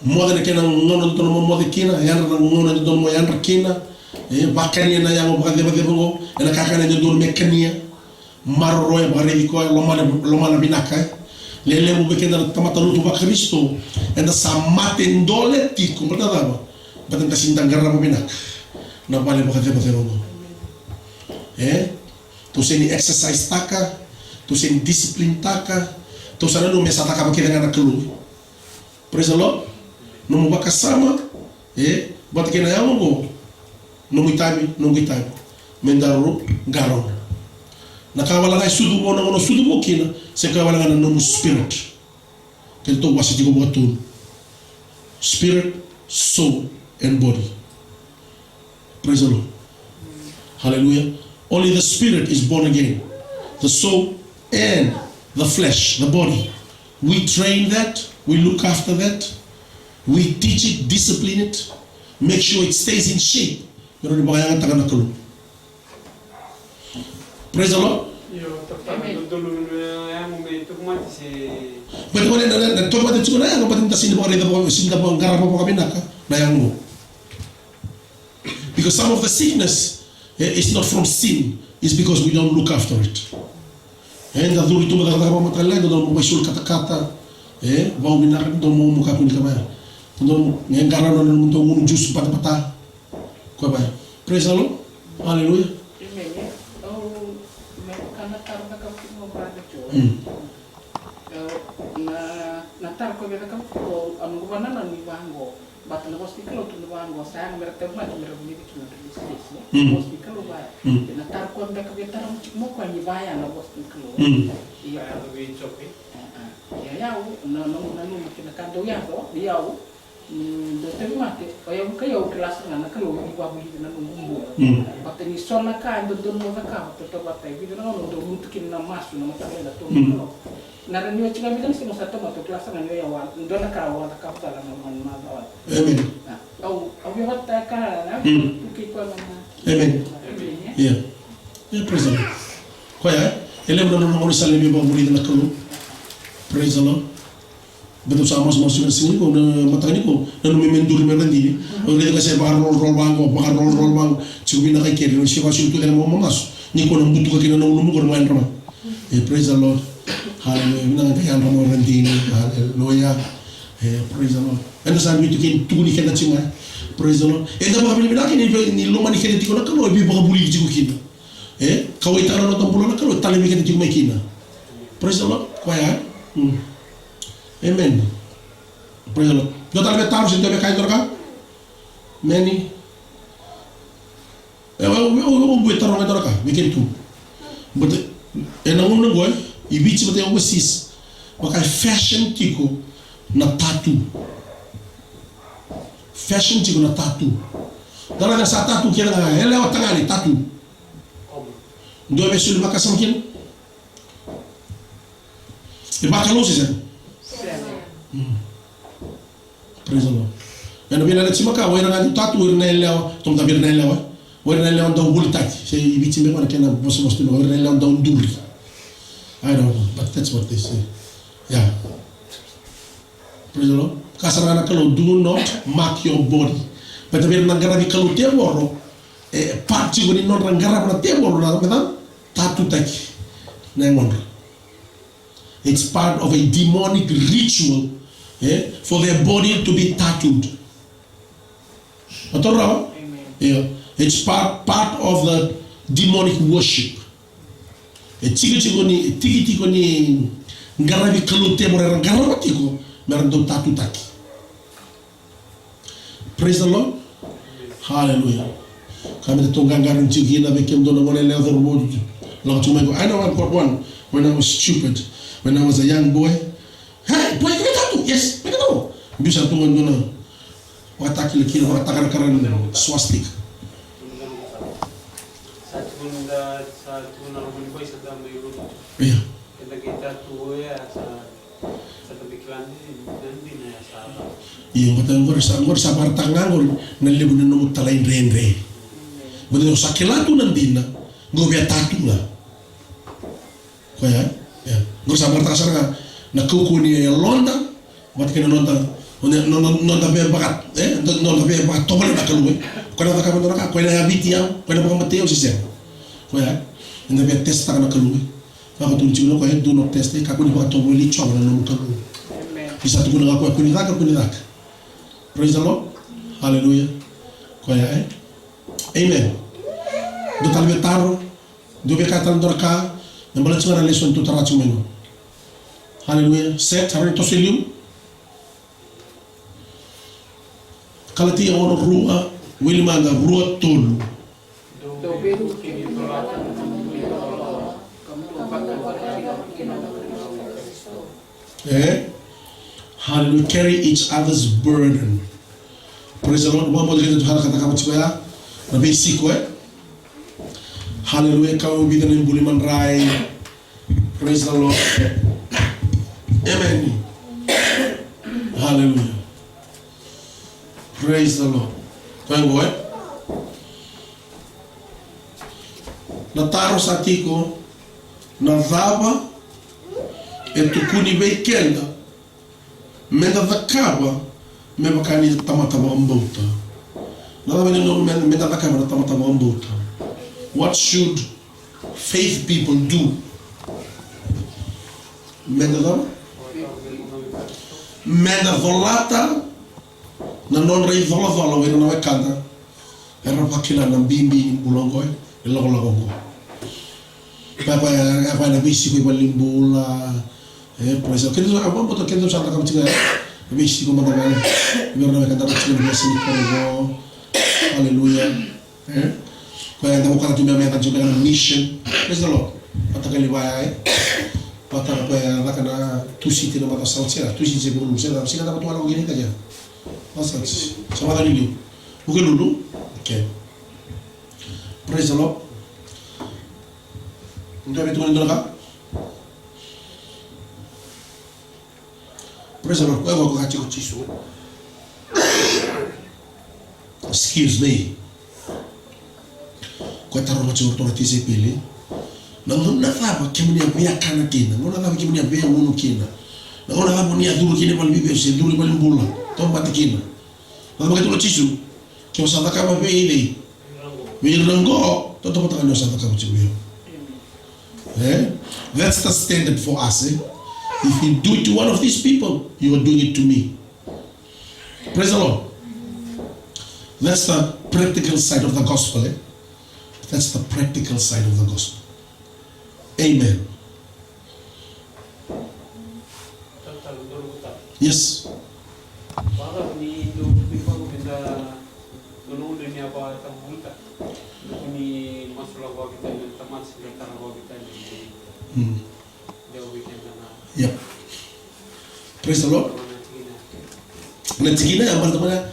Moce na kena gauna dodonu mo moce kina, yadra na gauna dodonu mo yadra kina. E, vakania na yago vakacevaceva qo ena kakana e dodonu me kania. Maroroya, vakaraici koya, lomana, lomana vinaka, e. Lelevu vei keda na tamata lotu vaKarisito, eda sa mate dole tiko, baleta na cava? Baleta eda sega ni da qarava vinaka na vale vakacevaceva qo. E? Tou sega ni exercise-taka, tou sega ni discipline-taka, tou sa nanuma me sa cakava kece ga na Kalou. Praise the Lord. Nomu vakasama, e, vata kei na yago qo. Nomu itavi, noqu itavi. Me daru qarauna. Na ka wale ga e sucu vou, na gauna sucu vou kina, se ka wale ga na nomu spirit. Keitou wase tiko vakatolu. Spirit, soul, and body. Praise the Lord. Hallelujah. Only the spirit is born again. The soul and the flesh, the body. We train that, we look after that, we teach it, discipline it, make sure it stays in shape. Me rawa ni vakayagataka na Kalou. Praise the Lord. Io, tapataka na dodonu na yago me tauvimate se. Baleta na, na, na tauvimate tiko na yago, baleta ni da sega ni vakaraica vaka, sega ni da vakaraica vakavinaka na yago. Because some of the sickness, eh, is not from sin, it's because we don't look after it. Eh, da curu tu mai cakacaka vakamataka, da dau mai sulu katakata, eh, vau vinaka, da dau mai kakua ni kaya. Da dau, eh, qarauna na nomudou gunu juice batabata. Koya vaya. Praise the Lord. Hallelujah. Amen. Au, me kana taro na ka vei iko, brother Joe. Mm. Au, na, na taro ko vei na ka vei iko, au noqu vanananu ni vaqo. But na vosa ni Kalou tu na vaqo, sa yaga me ra tauvimate me ra vulica kina na lesilesi, e? Mm. Vosa ni Kalou vaya. Mm. Na taro ko beka vei taro mo koya ni vaya na vosa ni Kalou. Mm. Ia. Ia, ia, au, na, na, nanuma kina ka dau yaco, ia au, Mm, dau tauvimate, o yau vaka, au kila sara ga na Kalou e vakavulici na noqu bula. Mm. Baleta ni so na ka e dodonu mo cakava, tautauvata e vica na gauna dau lutu kina na masu na mataka lailai, dau, mm, na Kalou. Na rawa ni oti ga e vica na siga sa tamata, au kila sara ga ni o yau a, dua na ka au a cakava tale na, na, na, na. Amen. A, au, au via vata ka na, mm, tu kei koya na, na. Amen. Amen, e? Yeah. Yeah, praise the Lord. Koya, e levu na nona gaunisala ni via vakavulici na Kalou. Praise the Lord. Baleta au sa masu, masu tiko na siga nikua, na mataka nikua, nanuma me duri mai Radini. Au raica ga se vakarolrol vaqo, vakarolrol vaqo. Tiko vinaka i keri, se vakasucu tu cake mo mamasu. Nikua na butuka kina na ulumu qori mo yadra mai. E, praise the Lord. Hallelujah. Vinaka ga yadra mai Radini. Hallelujah. E, praise the Lord. Eda sa biuta kina, tukuni keda tiko mai. Praise the Lord. Eda vakavinavinaka ni, ni lomani keda tiko na Kalou, e veivakavulici tiko kina. E, kauwaitaka na noda bula na Kalou, e talevi keda tiko mai kina. Praise the Lord. Koya, e? Mm. Amen. Praise the Lord. Dua tale me taro se dua me kaya e dua na ka? Meni. E, au, au, au, au via taroga e dua na ka vei keda tu. But, e, ena gauna qo, e, i Viti vata, e, overseas, vaka e fashion tiko na tattoo. Fashion tiko na tattoo. Dua na ka sa tattoo kina ga, yalewa tagane tattoo. Dua me soli vakasama kina. E vakalou se sega? Sega. Mm. Praise the Lord. Ena veiyalayalati makawa, o ira ga dau tattoo, o ira na yalewa, tomata vei ira na yalewa. O ira na yalewa dau volitaki. Se i Viti me vaka na kena vosavosa tu, o ira na yalewa dau duri. I don't know, but that's what they say. Yeah. Praise the Lord. Ka sara ga na Kalou, do not mark your body. Baleta vei ira na qaravi kalou tevoro, e part tiko ni nodra qarava na tevoro na, na tattoo taki na yagodra. It's part of a demonic ritual, eh, for their body to be tattooed. Amen. Yeah. It's part, part of the demonic worship. E tikitiki ni, e tikitiki ni qaravi kalou tevoro era qarava tiko me ra dau tattoo taki. Praise the Lord. Hallelujah. Ka me tou qaqarauni tiko kina vei kemudou na gone yalewa cauravou. Lako tu mai qo. I know I've got one. When I was stupid, when I was a young boy. Hey, boy, kena tattoo. Yes, kena tattoo. Biu sa tu qo dua na vakatakilakila, vakatakarakara ni swastika. Sa tukuna, sa tukuna na loma ni bai sa da mai lutu. Ia. Keda qai tattoo ya sa, sa da mai kila ni, ni dina ya sa. Ia, baleta qori sa, qori sa vakaraitaka ga qori na levu ni nomu talaidredre. Baleta o sa kila tu na dina, qo via tattoo ga. Koya, ia. Qori sa vakaraitaka sara ga na kaukauwa ni yaloda, vata kei na noda, noda, noda, noda veivaka, e, noda, noda veivakatovolei na Kalou, e. Koya na cakava na ka, koya na yaviti au, koya na vakamatei au se sega. Koya, eda via test-taka na Kalou, e. Vakatukuni tiko na koya, e, do not test, e, kakua ni vakatovolei Jiova na nomu Kalou. Amen. Ni sa tukuna ga koya, kua ni caka, kua ni caka. Praise the Lord. Hallelujah. Koya, e. Amen. Dua tale me taro. Dua vei ka tale dua na ka, me baleta tiko ga na lesson tou tara tiko mai qo. Hallelujah. Set, tara ni toso i liu. Kalatia ono rua, wili mada, rua tolu. Eh? Hallelujah. Carry each other's burden. Praise the Lord. Vamos, keda tu hala kata kama tiko ya. Na veisiko, e. Hallelujah. Kau vica na ibuli madrai. Praise the Lord. Amen. Hallelujah. Praise the Lord. Koya qo, e. Na taro sa tiko, na cava e tukuni vei keda meda cakava me vaka ni tamata vakabauta? Na cava e dodonu me, meda cakava na tamata vakabauta? What should faith people do? Meda cava? Meda colata na nodra icolacola o ira na wekada era vakila na bibi ni bula oqo, e, lakolako oqo. Koya, koya, koya na veisiko i valenibula. E, praise the Lord. Keda sa, au vakabauta keda sa cakava tiko ya. Veisiko mada ga. Vei ira na wekada ra tiko na veisiko ni koro qo. Hallelujah. E? Koya eda vakala tu me, me eda tiko na mission. Praise the Lord. Vata kei Livai, e? Vata koya caka na Tusiti na macawa sa oti, Tusiti se Vukelulu, se na, se na cava tu a lako kina i Italia. Macawa sa oti. Sa macawa ni liu. Vukelulu. Okay. Praise the Lord. Dua vei tukuna dua na ka. Praise the Lord. Koya qo ka tiko Jisu. Excuse me. Koya tarova tiko ratou na tisaipeli. Na gauna cava kemuni a via kana kina? Na gauna cava kemuni a via gunu kina? Na gauna cava ni a curu kina i valeniveivesu se curu i valenibula? Tauvimate kina. Na cava qai tukuna o Jisu? Ke o sa cakava vei, vei, vei ira qo, tautauvata ga ni o sa cakava tiko vei au. Eh? That's the standard for us, eh? If you do it to one of these people, you are doing it to me. Praise the Lord. That's the practical side of the gospel, eh? That's the practical side of the gospel. Amen. Yes. Mm. Yep. Praise the Lord. Na tikina ya, baleta mada,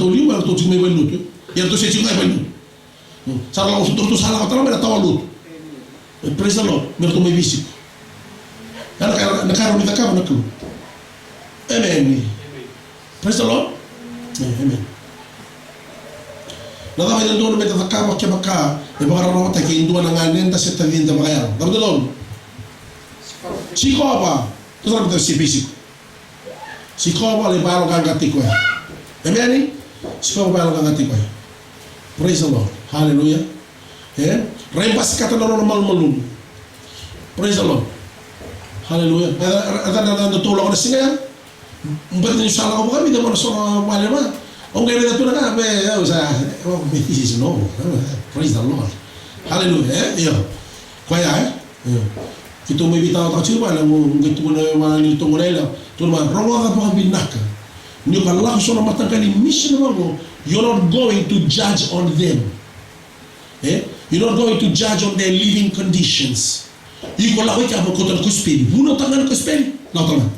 ratou liu, eratou tiko mai valenilotu. Eratou se tiko ga i valenilotu. Hmm. Sa ra lako, ratou sa lako tale mai na tawa lotu. Eh, praise the Lord. Me ratou mai veisiko. Ya na ka, na ka rawa ni cakava na Kalou. Amen. Praise the Lord. Eh, amen. Na cava e dodonu meda cakava kevaka e vakararawataki e dua na ganeda se tacida vakayalo? Cava e dodonu? Sikova. Cava e dodonu? Sikova. Sikova, lai vayaloqaqataki koya. Amen. Sikova, vayaloqaqataki koya. Praise the Lord. Hallelujah. E? Rai basikata na nona malumalumu. Praise the Lord. Haleluya. E, e, e, e, e, e, tou lako na siga ya. Baleta ni sa lako vakavica mai na so na vale va. Au qai raica tu na ka, me, au sa, oh, me, this is no. Praise the Lord. Haleluya. E, io. Koya, e? Io. Keitou mai veitalanoataka tiko vale, au qai tukuna vale ni toqo na yalewa. Tukuna mai, rogoca vakavinaka. Ni ko lako so na mataqali mission vaqo, you're not going to judge on them. E? You're not going to judge on their living conditions. Iko lako i kea mo kauta na kosipeli. Vunautaka ga na kosipeli. Lako tale ga.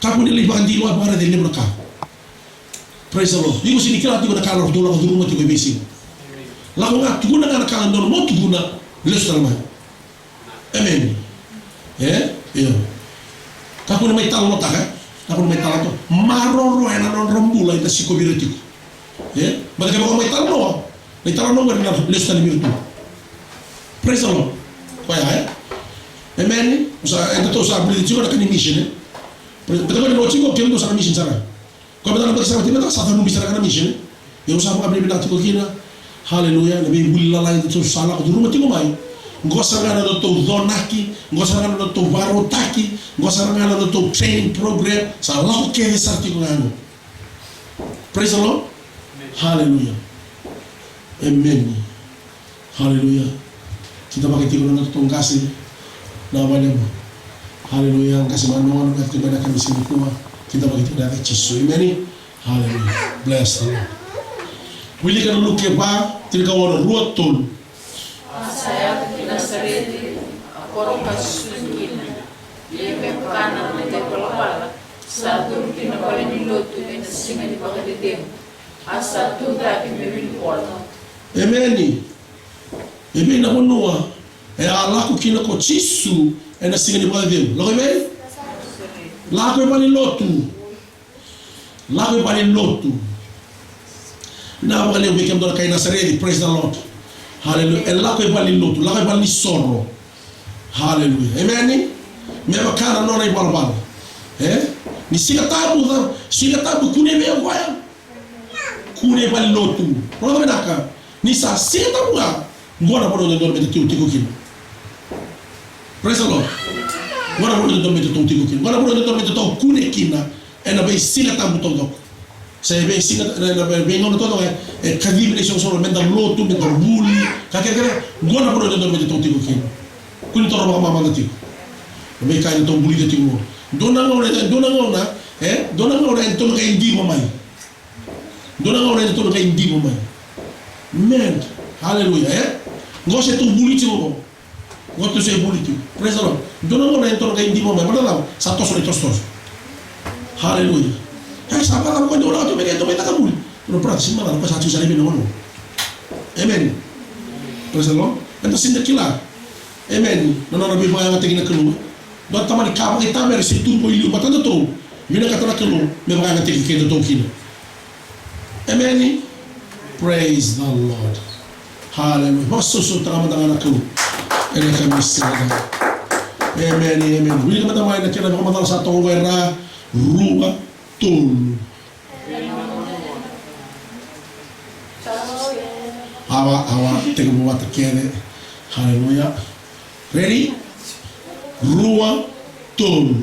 Kakua ni lai vakadilo, vakaraica e levu na ka. Praise the Lord. Iko sega ni kila tiko na ka ratou lako curuma tiko e veisiga. Lako ga, tukuna ga na ka e dodonu mo tukuna, lesu tale mai. Amen. E? Io. Kakua ni mai talanoataka, e? Kakua ni mai talanoataka. Maroroya na nodra bula eda sikovi ira tiko. E? Baleta kevaka o mai talanoa, mai talanoa qori na lesu tale mai ira tu. Praise the Lord. Koya, e? Amen. Sa, edatou sa vulica tiko na ka ni mission, e? Praise, baleta qori na tiko, kemudou sa na mission sara. Koya baleta na yabaki sa oti, baleta sa carubi sara ga na mission, e? Ia au sa vakavinavinaka tiko kina. Haleluya. Na veivuli lalai edatou sa lako curuma tiko mai. Qo sara ga na nodatou conaki, qo sara ga na nodatou vakarautaki, qo sara ga na nodatou training program, sa lako kece sara tiko ga qo. Praise the Lord. Haleluya. Amen. Haleluya. Kidavaki tiko na nodatou qase na vanua. Haleluya. Qase manoa na ka tiko na ka ni siga nikua. Kidavaki tiko na yaca i Jisu. Amen. Haleluya. Bless the Lord. Wilika na Luke va, tinikaono, rua, tolu. A sa yaco ki Nasareci, a koro ka susu kina. Ia me vaka na nona ivalavala, sa curu ki na valenilotu ena siga ni vakacecegu. A sa tucake me wili vola. Emeni. E vei na vanua e a lako kina ko Jisu ena siga ni vakacecegu? Lako i vei? Lako i valenilotu. Lako i valenilotu. Na vakalevu vei kemudou na kai Nasareci, praise the Lord. Hallelujah. E lako i valenilotu, lako i valenisoro. Hallelujah. Emeni. Me vaka na nona ivalavala. E? Ni Siga Tabu, Siga Tabu, kune vei koya. Kune i valenilotu. Rogoca vinaka. Ni sa Siga Tabu ga, qo na vanua dodonu me datou tiko kina. Praise the Lord. Qo na vanua dodonu me datou tiko kina. Qo na vanua dodonu me datou kune kina ena veisiga tabu taucoko. Se veisiga, na, na veigauna taucoko e, e kacivi na isoqosoqo me da lotu, me da vuli, ka kece kece. Qo na vanua dodonu me datou tiko kina. Kua ni toro vakamamada tiko na veika edatou vulica tiko qo. Dua na gauna, dua na gauna, e, dua na gauna edatou na qai diva mai. Dua na gauna edatou na qai diva mai. Amen. Hallelujah, e? Qo se tou vuli tiko qo. Qo tou se vuli tiko. Praise the Lord. Dua na gauna edatou na qai diva mai. Baleta sa toso na itosotoso. Hallelujah. E sa baleta ko dua na gauna tou mai, tou mai taka vuli. No, brother, sega ni macala, ko sa tiko sara i vei na gauna. Amen. Praise the Lord. Eda sega ni kila. Amen. Na nona veivakayagataki na Kalou. Dua tale na ka vakaitavera se tu qo i liu matadatou. Vinakata na Kalou me vakayagataki kedatou kina. Emeni. Praise the Lord. Hallelujah. Vakasausautaka mada ga na Kalou ena yakavi ni siga. Emeni, emeni. Wilika mada mai na kena vakamacala sa toka qo, e ra, rua, tolu. Awa, awa, tekivu vata kece. Hallelujah. Ready? Rua, tolu.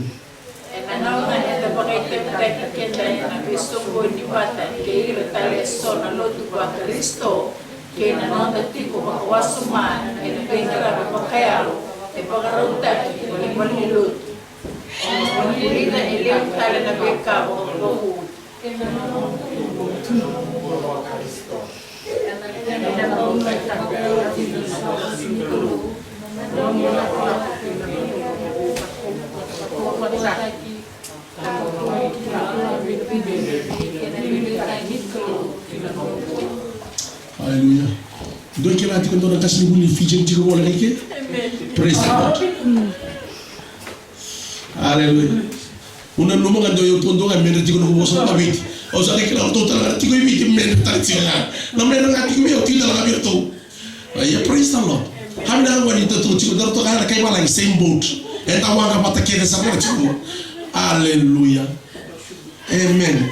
Ena gauna eda vakaitavitaki keda ena veisoqoni vata kei ira tale eso na lotu vaKarisito, kei na noda tiko vakawasoma ena veiqaravi vakayalo e vakarautaki ena valenilotu. Ena vulica e levu tale na veika vakavakauqeti. Hallelujah. Dou kila tiko dou na qasenivuli ni Fiji tiko qo, like? Amen. Praise the Lord. Hallelujah. Au nanuma ga dou, au tu dou ga medre tiko noqu vosa na Viti. Au sa qai kila ratou tale ga na tiko i Viti medre tale tiko ga. Na medre ga tiko vei au, tiko tale ga vei ratou. Ia, praise the Lord. Kemuni na gone ni tatou tiko, datou tiko ga na kai valagi, same boat. Eda waqa vata kece sara ga tiko. Hallelujah. Amen.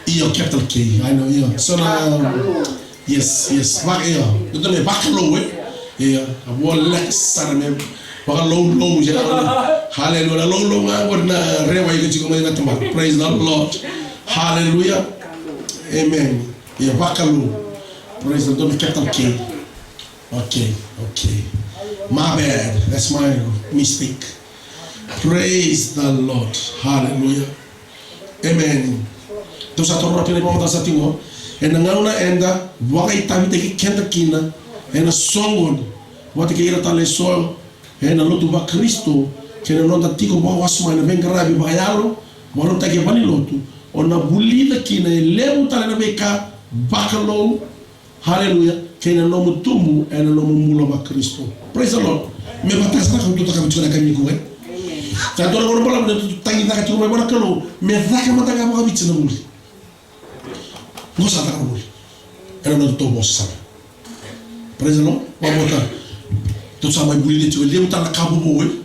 Io, capital K, I know, io. So na, yes, yes, va, io. Datou me vakalou, e? Io, a voleka sara me, Vakaloulou, se na, hallelujah. Na loulou ga qori na rewa iko tiko mai na tamata. Praise the Lord. Hallelujah. Amen. Ia, vakalou. Praise the Lord. Capital K. Okay, okay. My bad. That's my mistake. Praise the Lord. Hallelujah. Amen. Tou sa taura kina ivakamatata sa tiko. Ena gauna eda vakaitavitaki keda kina ena soqoni vata kei ira tale eso ena lotu vaKarisito, kei na noda tiko vakawasoma ena veiqaravi vakayalo, vakarautaki e valenilotu, o na vulica kina e levu tale na veika vakalou, haleluya, kei na nomu tubu ena nomu bula vaKarisito. Praise the Lord. Me vaka sara na ka tou cakava tiko ena yakavi nikua, e? Sa dua na gauna balavu na tou tagicaka tiko mai vua na Kalou me caka mada ga vakaviti na vuli. Qo sa caka na vuli. Ena noda tou vosa sara. Praise the Lord. Vakabauta. Tou sa mai vulica tiko e levu tale na ka vovou, e?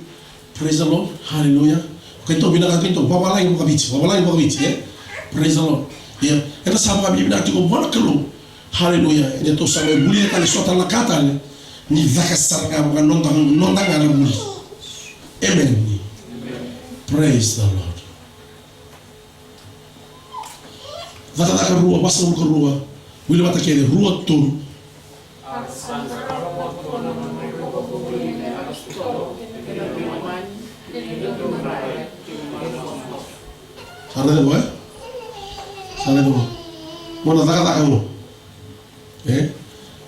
Praise the Lord. Hallelujah. Keitou vinakata keitou vavalagi vakaviti, vavalagi vakaviti, e? Praise the Lord. Ia, eda sa vakavinavinaka tiko vua na Kalou. Hallelujah. Ia tou sa mai vulica tale so tale na ka tale. Ni caka sara ga vaka noda, noda ga na vuli. Amen. Praise the Lord. Cakacaka rua, vasagavulu ka rua, wili vata kece, rua, tolu. Sa raica qo, e? Sa raica qo. Mo na cakacaka qo. E?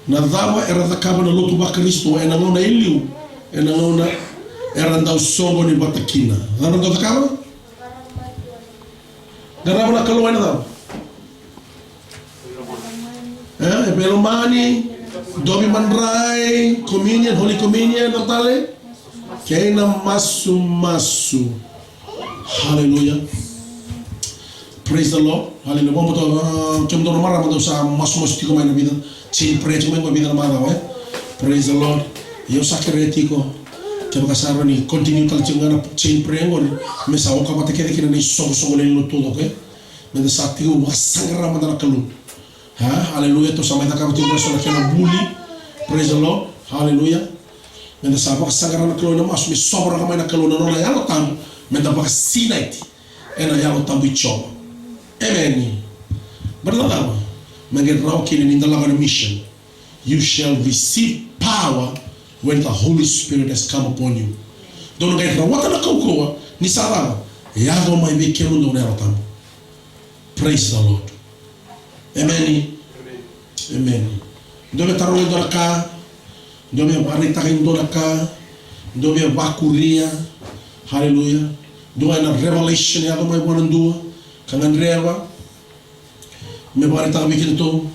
Na cava era cakava na lotu vaKarisito ena gauna e liu, ena gauna era dau soqoni vata kina? Cava era dau cakava? Qarava na Kalou ena cava? E, e veilomani, dovi madrai, communion, Holy Communion, na tale? Kei na masumasu. Hallelujah. Praise the Lord. Hallelujah. Vamos to, ah, kemudou na marama dou sa masumasu tiko mai na vica. Chain prayer tiko mai na vica na macawa, e? Praise the Lord. Io sa kerea tiko. Kevaka sa rawa ni continue tale tiko ga na chain prayer qori. Me sa oka vata kece kina na isoqosoqo lewe ni lotu, okay? Meda sa tiko vakasaqara mada na Kalou. Ha? Hallelujah. Tou sa mai cakava tiko eso na kena vuli. Praise the Lord. Hallelujah. Meda sa vakasaqara na Kalou ena masu, me sovaraka mai na Kalou na nona Yalo Tabu, meda vakasinaiti ena Yalo Tabu i Jiova. Amen. Baleta na cava? Me qai rawa kina ni da lako ena mission. You shall receive power when the Holy Spirit has come upon you. Dou na qai rawata na kaukauwa ni sa cava? Yaco mai vei kemudou na Yalo Tabu. Praise the Lord. Amen. Amen. Dou via taroga e dua na ka. Dou via vakaraitaka e dua na ka. Dou via vakuria. Hallelujah. Dua na revelation e yaco mai vua na dua ka gadreva me vakaraitaka vei kedatou.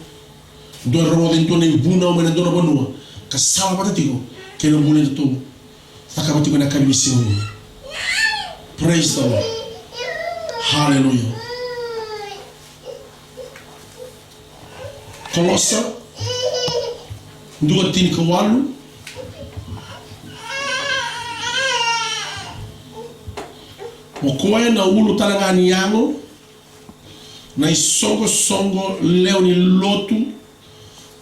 Dou rogoca e dua na ivunau mai na dua na vanua ka sala vata tiko kei na vuna edatou cakava tiko ena yakavi ni siga oqo. Praise the Lord. Hallelujah. Kolosa dua, tinikawalu. O koya na ulu tale ga ni yago, na isoqosoqo lewe ni lotu,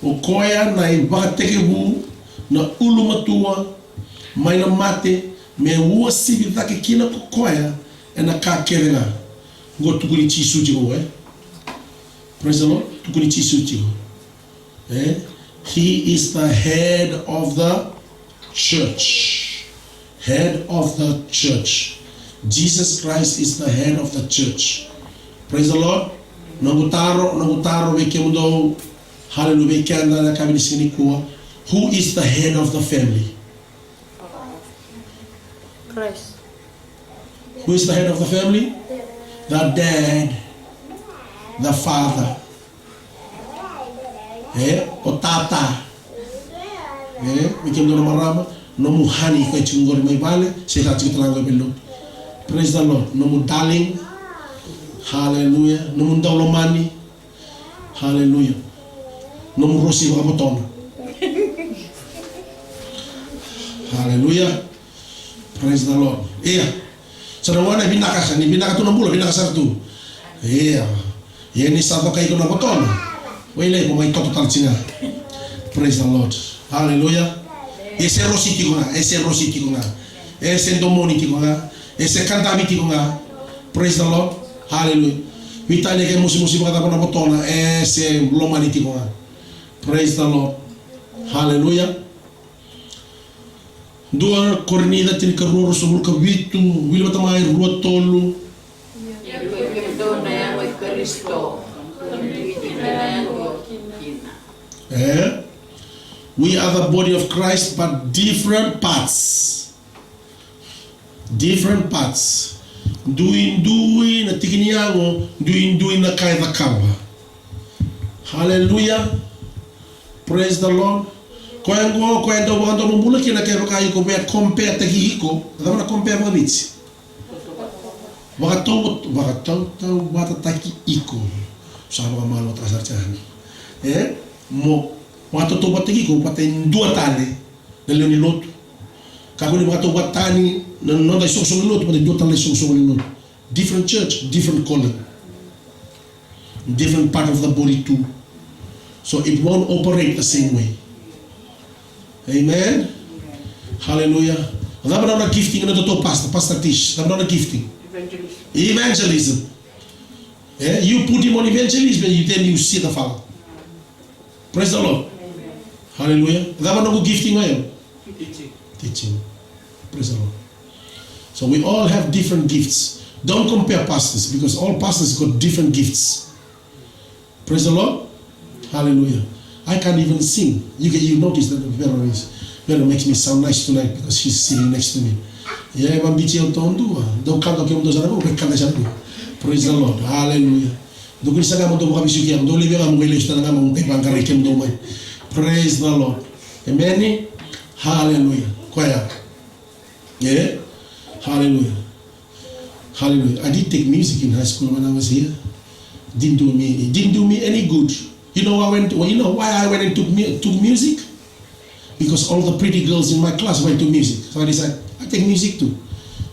o koya na ivakatekivu, na ulumatua mai na mate, me uasivi cake kina ko koya ena ka kece ga. Qo tukuni Jisu tiko, e? Praise the Lord. Tukuni Jisu tiko. Eh? He is the head of the church. Head of the church. Jesus Christ is the head of the church. Praise the Lord. Noqu taro, noqu taro vei kemudou. Hallelujah. Vei keda na yakavi ni siga nikua. Who is the head of the family? Christ. Who is the head of the family? The dad. The father. Eh, o tata. Eh, vei kemudou na marama, nomu honey, koya tiko qori mai vale, se sa tiko tale ga qori mai lotu. Praise the Lord. Nomu darling. Hallelujah. Nomu daulomani. Hallelujah. Nomu rosi vakavotona. Hallelujah. Praise the Lord. Ia. Sa na gone vinaka, sa ni vinaka tu na bula, vinaka sara tu. Ia. Ia ni sa coka iko na votona. Wailai ko mai toto tale tiko ga. Praise the Lord. Hallelujah. E se rosi tiko ga, e se rosi tiko ga. E se domoni tiko ga. E se kadavi tiko ga. Praise the Lord. Hallelujah. Veitalia ke mosimosi vakacava na votona, e se lomani tiko ga. Praise the Lord. Hallelujah. Dua Korinica tinikarua, ruasagavulu ka vitu, wili vata mai, rua, tolu. Ia ko kemudou na yago i Karisito, ko ni kina na yago kina. Eh? We are the body of Christ, but different parts. Different parts. Duidui na tiki ni yago, duidui na ka e cakava. Hallelujah. Praise the Lord. Koya qo, koya dau vakadomobula kina kevaka iko via compare-taki iko. Cava na compare vakaviti? Vakatau, vakatautauvatataki iko. Sa vakamaloa taka sara tiko yani. E? Mo vakatautauvatataki iko vata e dua tale na lewe ni lotu. Kakua ni vakatautauvatatani na noda isoqosoqo ni lotu vata e dua tale na isoqosoqo ni lotu. Different church, different calling. Different part of the body too. So it won't operate the same way. Amen. Hallelujah. Cava na nona gifting na nodatou pastor, Pastor Tish? Cava na nona gifting? Evangelism. Evangelism. Eh, you put him on evangelism and you, then you see the Father. Praise the Lord. Hallelujah. Cava na noqu gifting o yau? Teaching. Teaching. Praise the Lord. So we all have different gifts. Don't compare pastors, because all pastors got different gifts. Praise the Lord. Hallelujah. I can't even sing. You get, you notice that Vera is, Vera makes me sound nice tonight because she's sitting next to me. Yeah, but bici au tondu, dou kanta ke mudou sana ko, kanta sana ko. Praise the Lord. Hallelujah. Dou kua ni saga mo dou vakavisukia, dou laivi ga mo qai lesu tale ga mo qai vaqarai kemudou mai. Praise the Lord. Amen. Hallelujah. Koya. Yeah. Hallelujah. Hallelujah. I did take music in high school when I was here. Didn't do me, it didn't do me any good. You know, I went, well, you know why I went and took, mu- took music? Because all the pretty girls in my class went to music. So I decided, I take music too.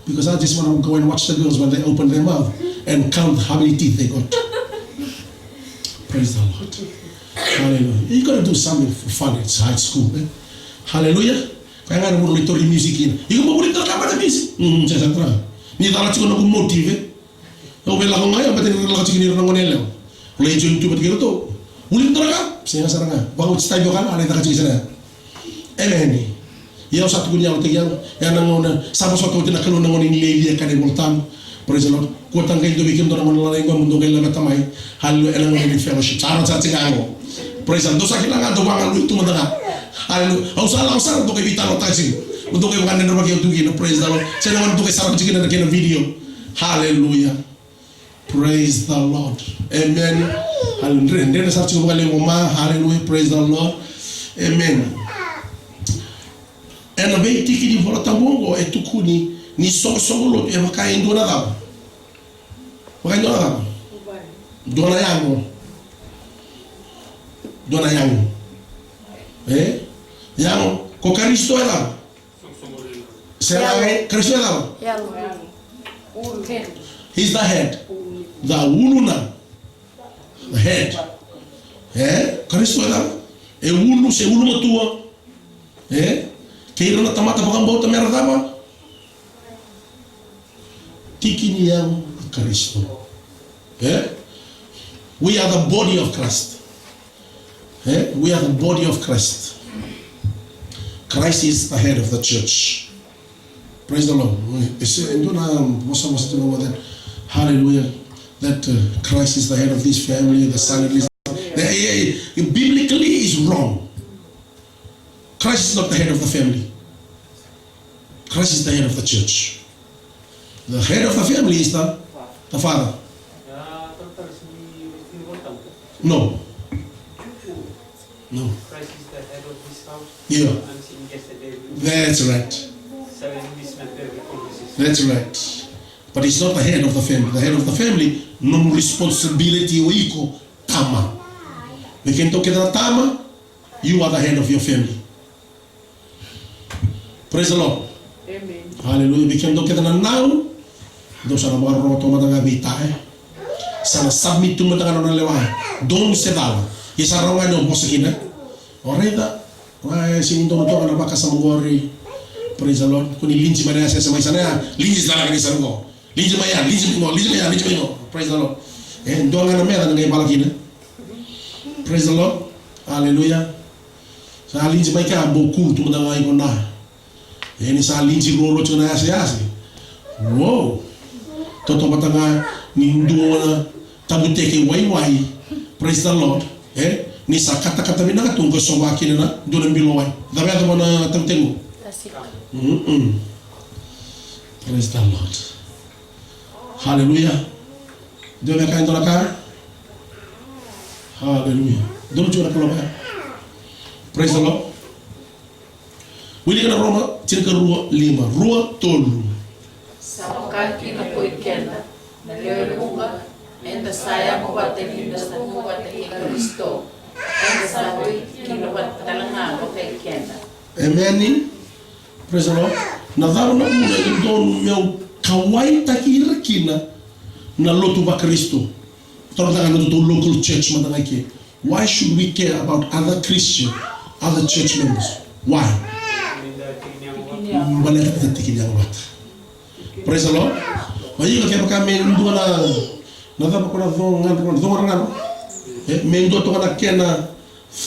Because I just want to go and watch the girls when they open their mouth and count how many teeth they got. Praise the Lord. Hallelujah. You gotta do something for fun. It's high school, eh? Hallelujah. Koya ga na vuna ni tori music ina. Iko mo vuli tara ka vata music. Mm, sa sa tara. Ni cala tiko na ku motive. Au vei lako ga ia, bete ni lako tiko ni ra na gone yalewa. Lai join tu bete kei ratou. Vuli tara ka. Sega sara ga. Vakauti tai vaka na, lai taka tiko sara. Amen. Ia au sa tukuni au teki au. Ia na gauna, sa vosota oti na Kalou na gone ni laivi e ka na iVolatabu. Praise the Lord. Kua taqai dua vei kemudou na gone lalai qo mo dou qai laveta mai. Hallelujah. Ena gauna ni fellowship. Sa rauta tiko ga qo. Praise the Lord. Dou sa kila ga dou vagalui tu mada ga. Hallelujah. Au sa lako sara dou qai veitalanoataka tiko. Mo dou qai vakadredrevaki au tu kina. Praise the Lord. Se na gauna dou qai sarava tiko kina na kena video. Hallelujah. Praise the Lord. Amen. Hallelujah. Dredre sara tiko vakalevu ma. Hallelujah. Praise the Lord. Amen. Ena veitiki ni Vola Tabu oqo e tukuni ni soqosoqo lotu e vaka e dua na cava? Vaka e dua na cava? Dua na yago. Dua na yago. E? Yago. Ko Karisito e cava? Sega, Karisito e cava? Yago. He's the head. The uluna. The head. E? Karisito e cava? E ulu se ulumatua. E? Kei ira na tamata vakabauta mera cava? Tiki ni yago i Karisito. E? We are the body of Christ. E? We are the body of Christ. Christ is the head of the church. Praise the Lord. E dua na vosa, vosa tu na that. Hallelujah. That uh, Christ is the head of this family, the son is the, eh, eh, eh, biblically is wrong. Christ is not the head of the family. Christ is the head of the church. The head of the family is the, the father. No. No. Christ is the head of this house. Yeah. I'm seeing yesterday. That's right. Seven mismatch every conversation. That's right. But he's not the head of the family. The head of the family, nomu responsibility o iko tama. Vei kemudou kece na tama, you are the head of your family. Praise the Lord. Amen. Hallelujah. Vei kemudou kece na nau, dou sa na vakarorogo toka mada ga vei ta, e. Sa na submit tu mada ga na nona lewa. Dou se cala. Ia sa rawa ga ni o vosa kina. O raica. Wa, e sega ni donu toka na vakasama qori. Praise the Lord. Ko ni linji mai na yasayasa mai sana ya, linji tale ga ni sa qo. Linji mai ya, linji mai qo, linji mai ya, linji mai qo. Praise the Lord. E, dua ga na meca na qai vala kina. Praise the Lord. Hallelujah. Sa linji mai ka boku tu mada ga iko na. E, ni sa linji ruarua tiko na yasayasa. Wow. Toto vata ga ni dua na tabuteke waiwai. Praise the Lord. E, ni sa katakata vinaka tu qo sova kina na dua na bilo wai. Cava e yacova na tabuteke qo? Tasika. Mm-mm. Praise the Lord. Hallelujah. Dua na ka, dua na ka. Hallelujah. Dua na ka, dua na ka. Praise the Lord. Wilika na Roma tinikarua lima, rua, tolu. Sa vaka kina ko i keda na lewe vuqa, eda sa yago vata ni da sa tu vata kei Karisito, eda sa tu kina vata tale ga vata kei keda. Emeni. Praise the Lord. Na cava na vuna e dodonu meu kauwaitaki ira kina na lotu vaKarisito? Toro ga na nodatou local church mada ga i ke. Why should we care about other Christian, other church members? Why? Baleta da tiki ni yago vata. Praise the Lord. Ma iko kevaka me dua na, na cava ko na co ga, co ga, e, me dua toka na kena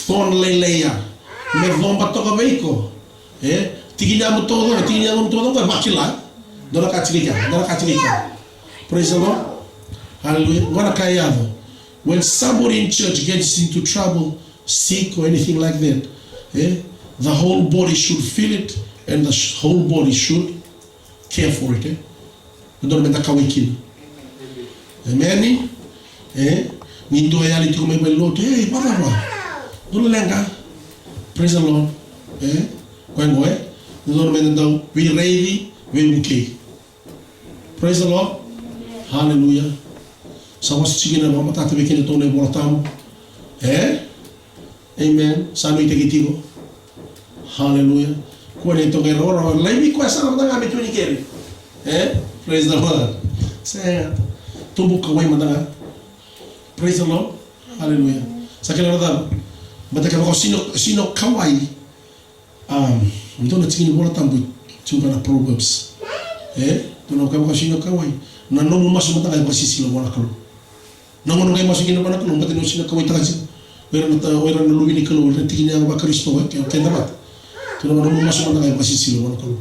co lailai ya me coba toka vei iko. E, tiki ni yago taucoko, tiki ni yago taucoko e vakila. Dua na ka tiko i kea, dua na ka tiko i kea. Praise the Lord. Hallelujah. Dua na ka e yaco. When somebody in church gets into trouble, sick or anything like that, eh, the whole body should feel it and the sh- whole body should care for it, eh? Dodonu meda kauwai kina. Emeni. Eh? Ni dua e yali tiko mai valenilotu, "Ei, vakacava? Dou leqa." Praise the Lord. Eh? Koya qo, eh? Dodonu meda dau veiraici, veivukei. Praise the Lord. Hallelujah. Sa wase tiko kina, vakamatata vei keda tu na iVola Tabu. Eh? Amen. Sa nuitaki tiko. Hallelujah. Kua ni toqai rawarawa, laivi koya sara mada ga me tu ni keri. Eh? Praise the Lord. Sega. Tubu kauwai mada ga. Praise the Lord. Hallelujah. Sa kila na cava? Baleta kevaka o sega ni, sega ni kauwai. Um, dua na tiki ni Vola Tabu, tiko na Proverbs. Eh? Dua na ka vakasino kauwai. Na nomu masu mada ga e vakasisila vua na Kalou. Na gauna qai masu kina vua na Kalou, baleta ni o sega ni kauwaitaka tiko. O ira na ta-, o ira na luve ni Kalou, o ira na tiki ni yago vaKarisito, eh, ke, keda vata. Dua na nomu masu mada ga e vakasisila vua na Kalou.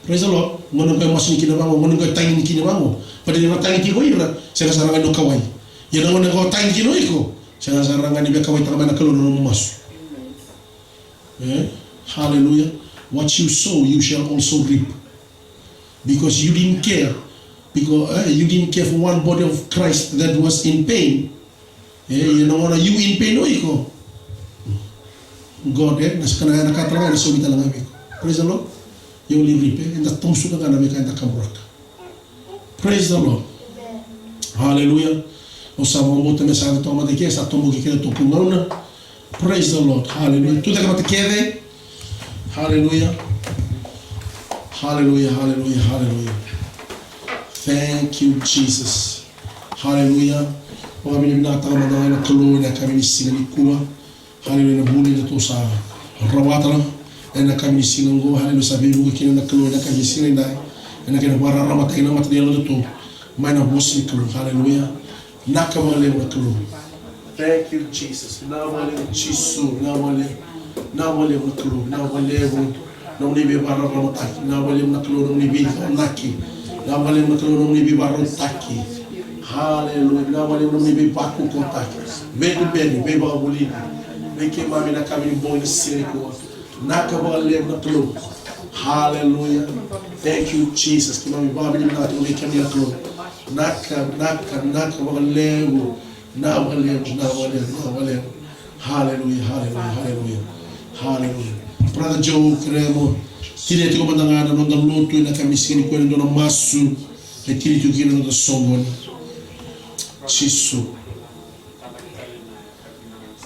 Praise the Lord. Gauna qai masu ni kina vaqo, gauna qai tagi ni kina vaqo. Baleta ni ra tagi tiko ira, sega sara ga ni o kauwai. Ia na gauna qai tagi kina o iko, sega sara ga ni veikauwaitaka mai na Kalou na nomu masu. Eh? Hallelujah. What you sow, you shall also reap. Because you didn't care. Because, eh, you didn't care for one body of Christ that was in pain. Eh, ia na gauna you in pain o iko, God, eh, na sa kana na ka tale ga, na saumi tale ga vei iko. Praise the Lord. You only reap, eh, eda tamusuka ga na veika eda kaburaka. Praise the Lord. Hallelujah. Au sa vakabauta me sa yaco toka mada i ke, sa toboki keda toka na gauna. Praise the Lord. Hallelujah. Tucake mada kece. Hallelujah. Hallelujah, hallelujah, hallelujah. Thank you, Jesus. Hallelujah. Vakavinavinakataka mada ga na Kalou ena yakavi ni siga nikua. Haleluya, na vuli datou sa rawata ena yakavi ni siga oqo. Haleluya, sa veivuke kina na Kalou ena yakavi ni siga nidai. Ena kena vakararamataki na mata ni yalodatou mai na vosa ni Kalou. Haleluya. Vinaka vakalevu na Kalou. Thank you, Jesus. Vinaka vakalevu Jisu. Vinaka vakalevu. Vinaka vakalevu na Kalou. Vinaka vakalevu. Nomuni veivakararamataki. Vinaka vakalevu na Kalou nomuni veiconaki. Vinaka vakalevu na Kalou nomuni veivakarautaki. Haleluya. Vinaka vakalevu nomuni veivakukutaki. Veiduberi, veivakavulici vei keimami na yakavi ni bogi na siga nikua. Vinaka vakalevu na Kalou. Haleluya. Thank you, Jesus. Keimami vakavinavinaka tiko vei kemuni na Kalou. Vinaka, vinaka, vinaka vakalevu. Vinaka vakalevu, vinaka vakalevu, vinaka vakalevu. Haleluya, haleluya, haleluya. Haleluya. Brother Joe, kerea mo tinia tiko mada ga na noda lotu ena yakavi ni siga nikua ena dua na masu e tini tiko kina na noda soqoni. Jisu.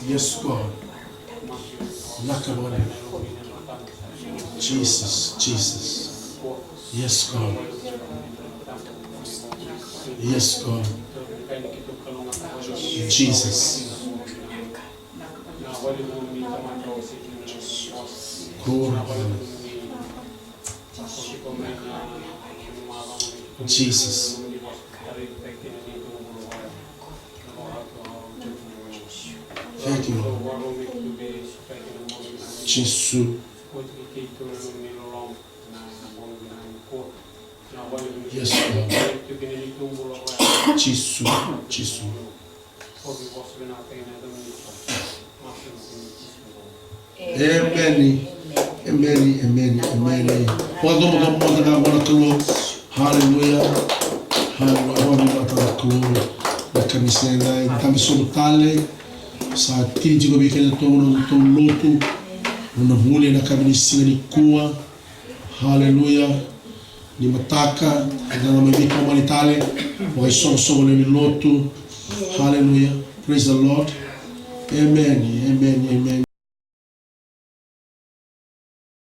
Yes, God. Vinaka vakalevu. Jesus, Jesus. Yes, God. Yes, God. Jesus. Kora. Jesus. Thank you, Lord. Jisu. Yes, Lord. Jisu, Jisu. Emeni. Emeni, emeni, emeni. Vakacabo, vakacabo mada ga vua na Kalou. Haleluya. Haleluya. Vakacabo mada ga vua na Kalou. Na ka ni sega, e dabe sobu tale. Sa tini tiko vei keda tou na tou lotu. Na vuli na ka ni siga nikua. Haleluya. Ni mataka, eda na mai veitomani tale, vakaisoqosoqo lewe ni lotu. Haleluya. Praise the Lord. Amen, amen, amen.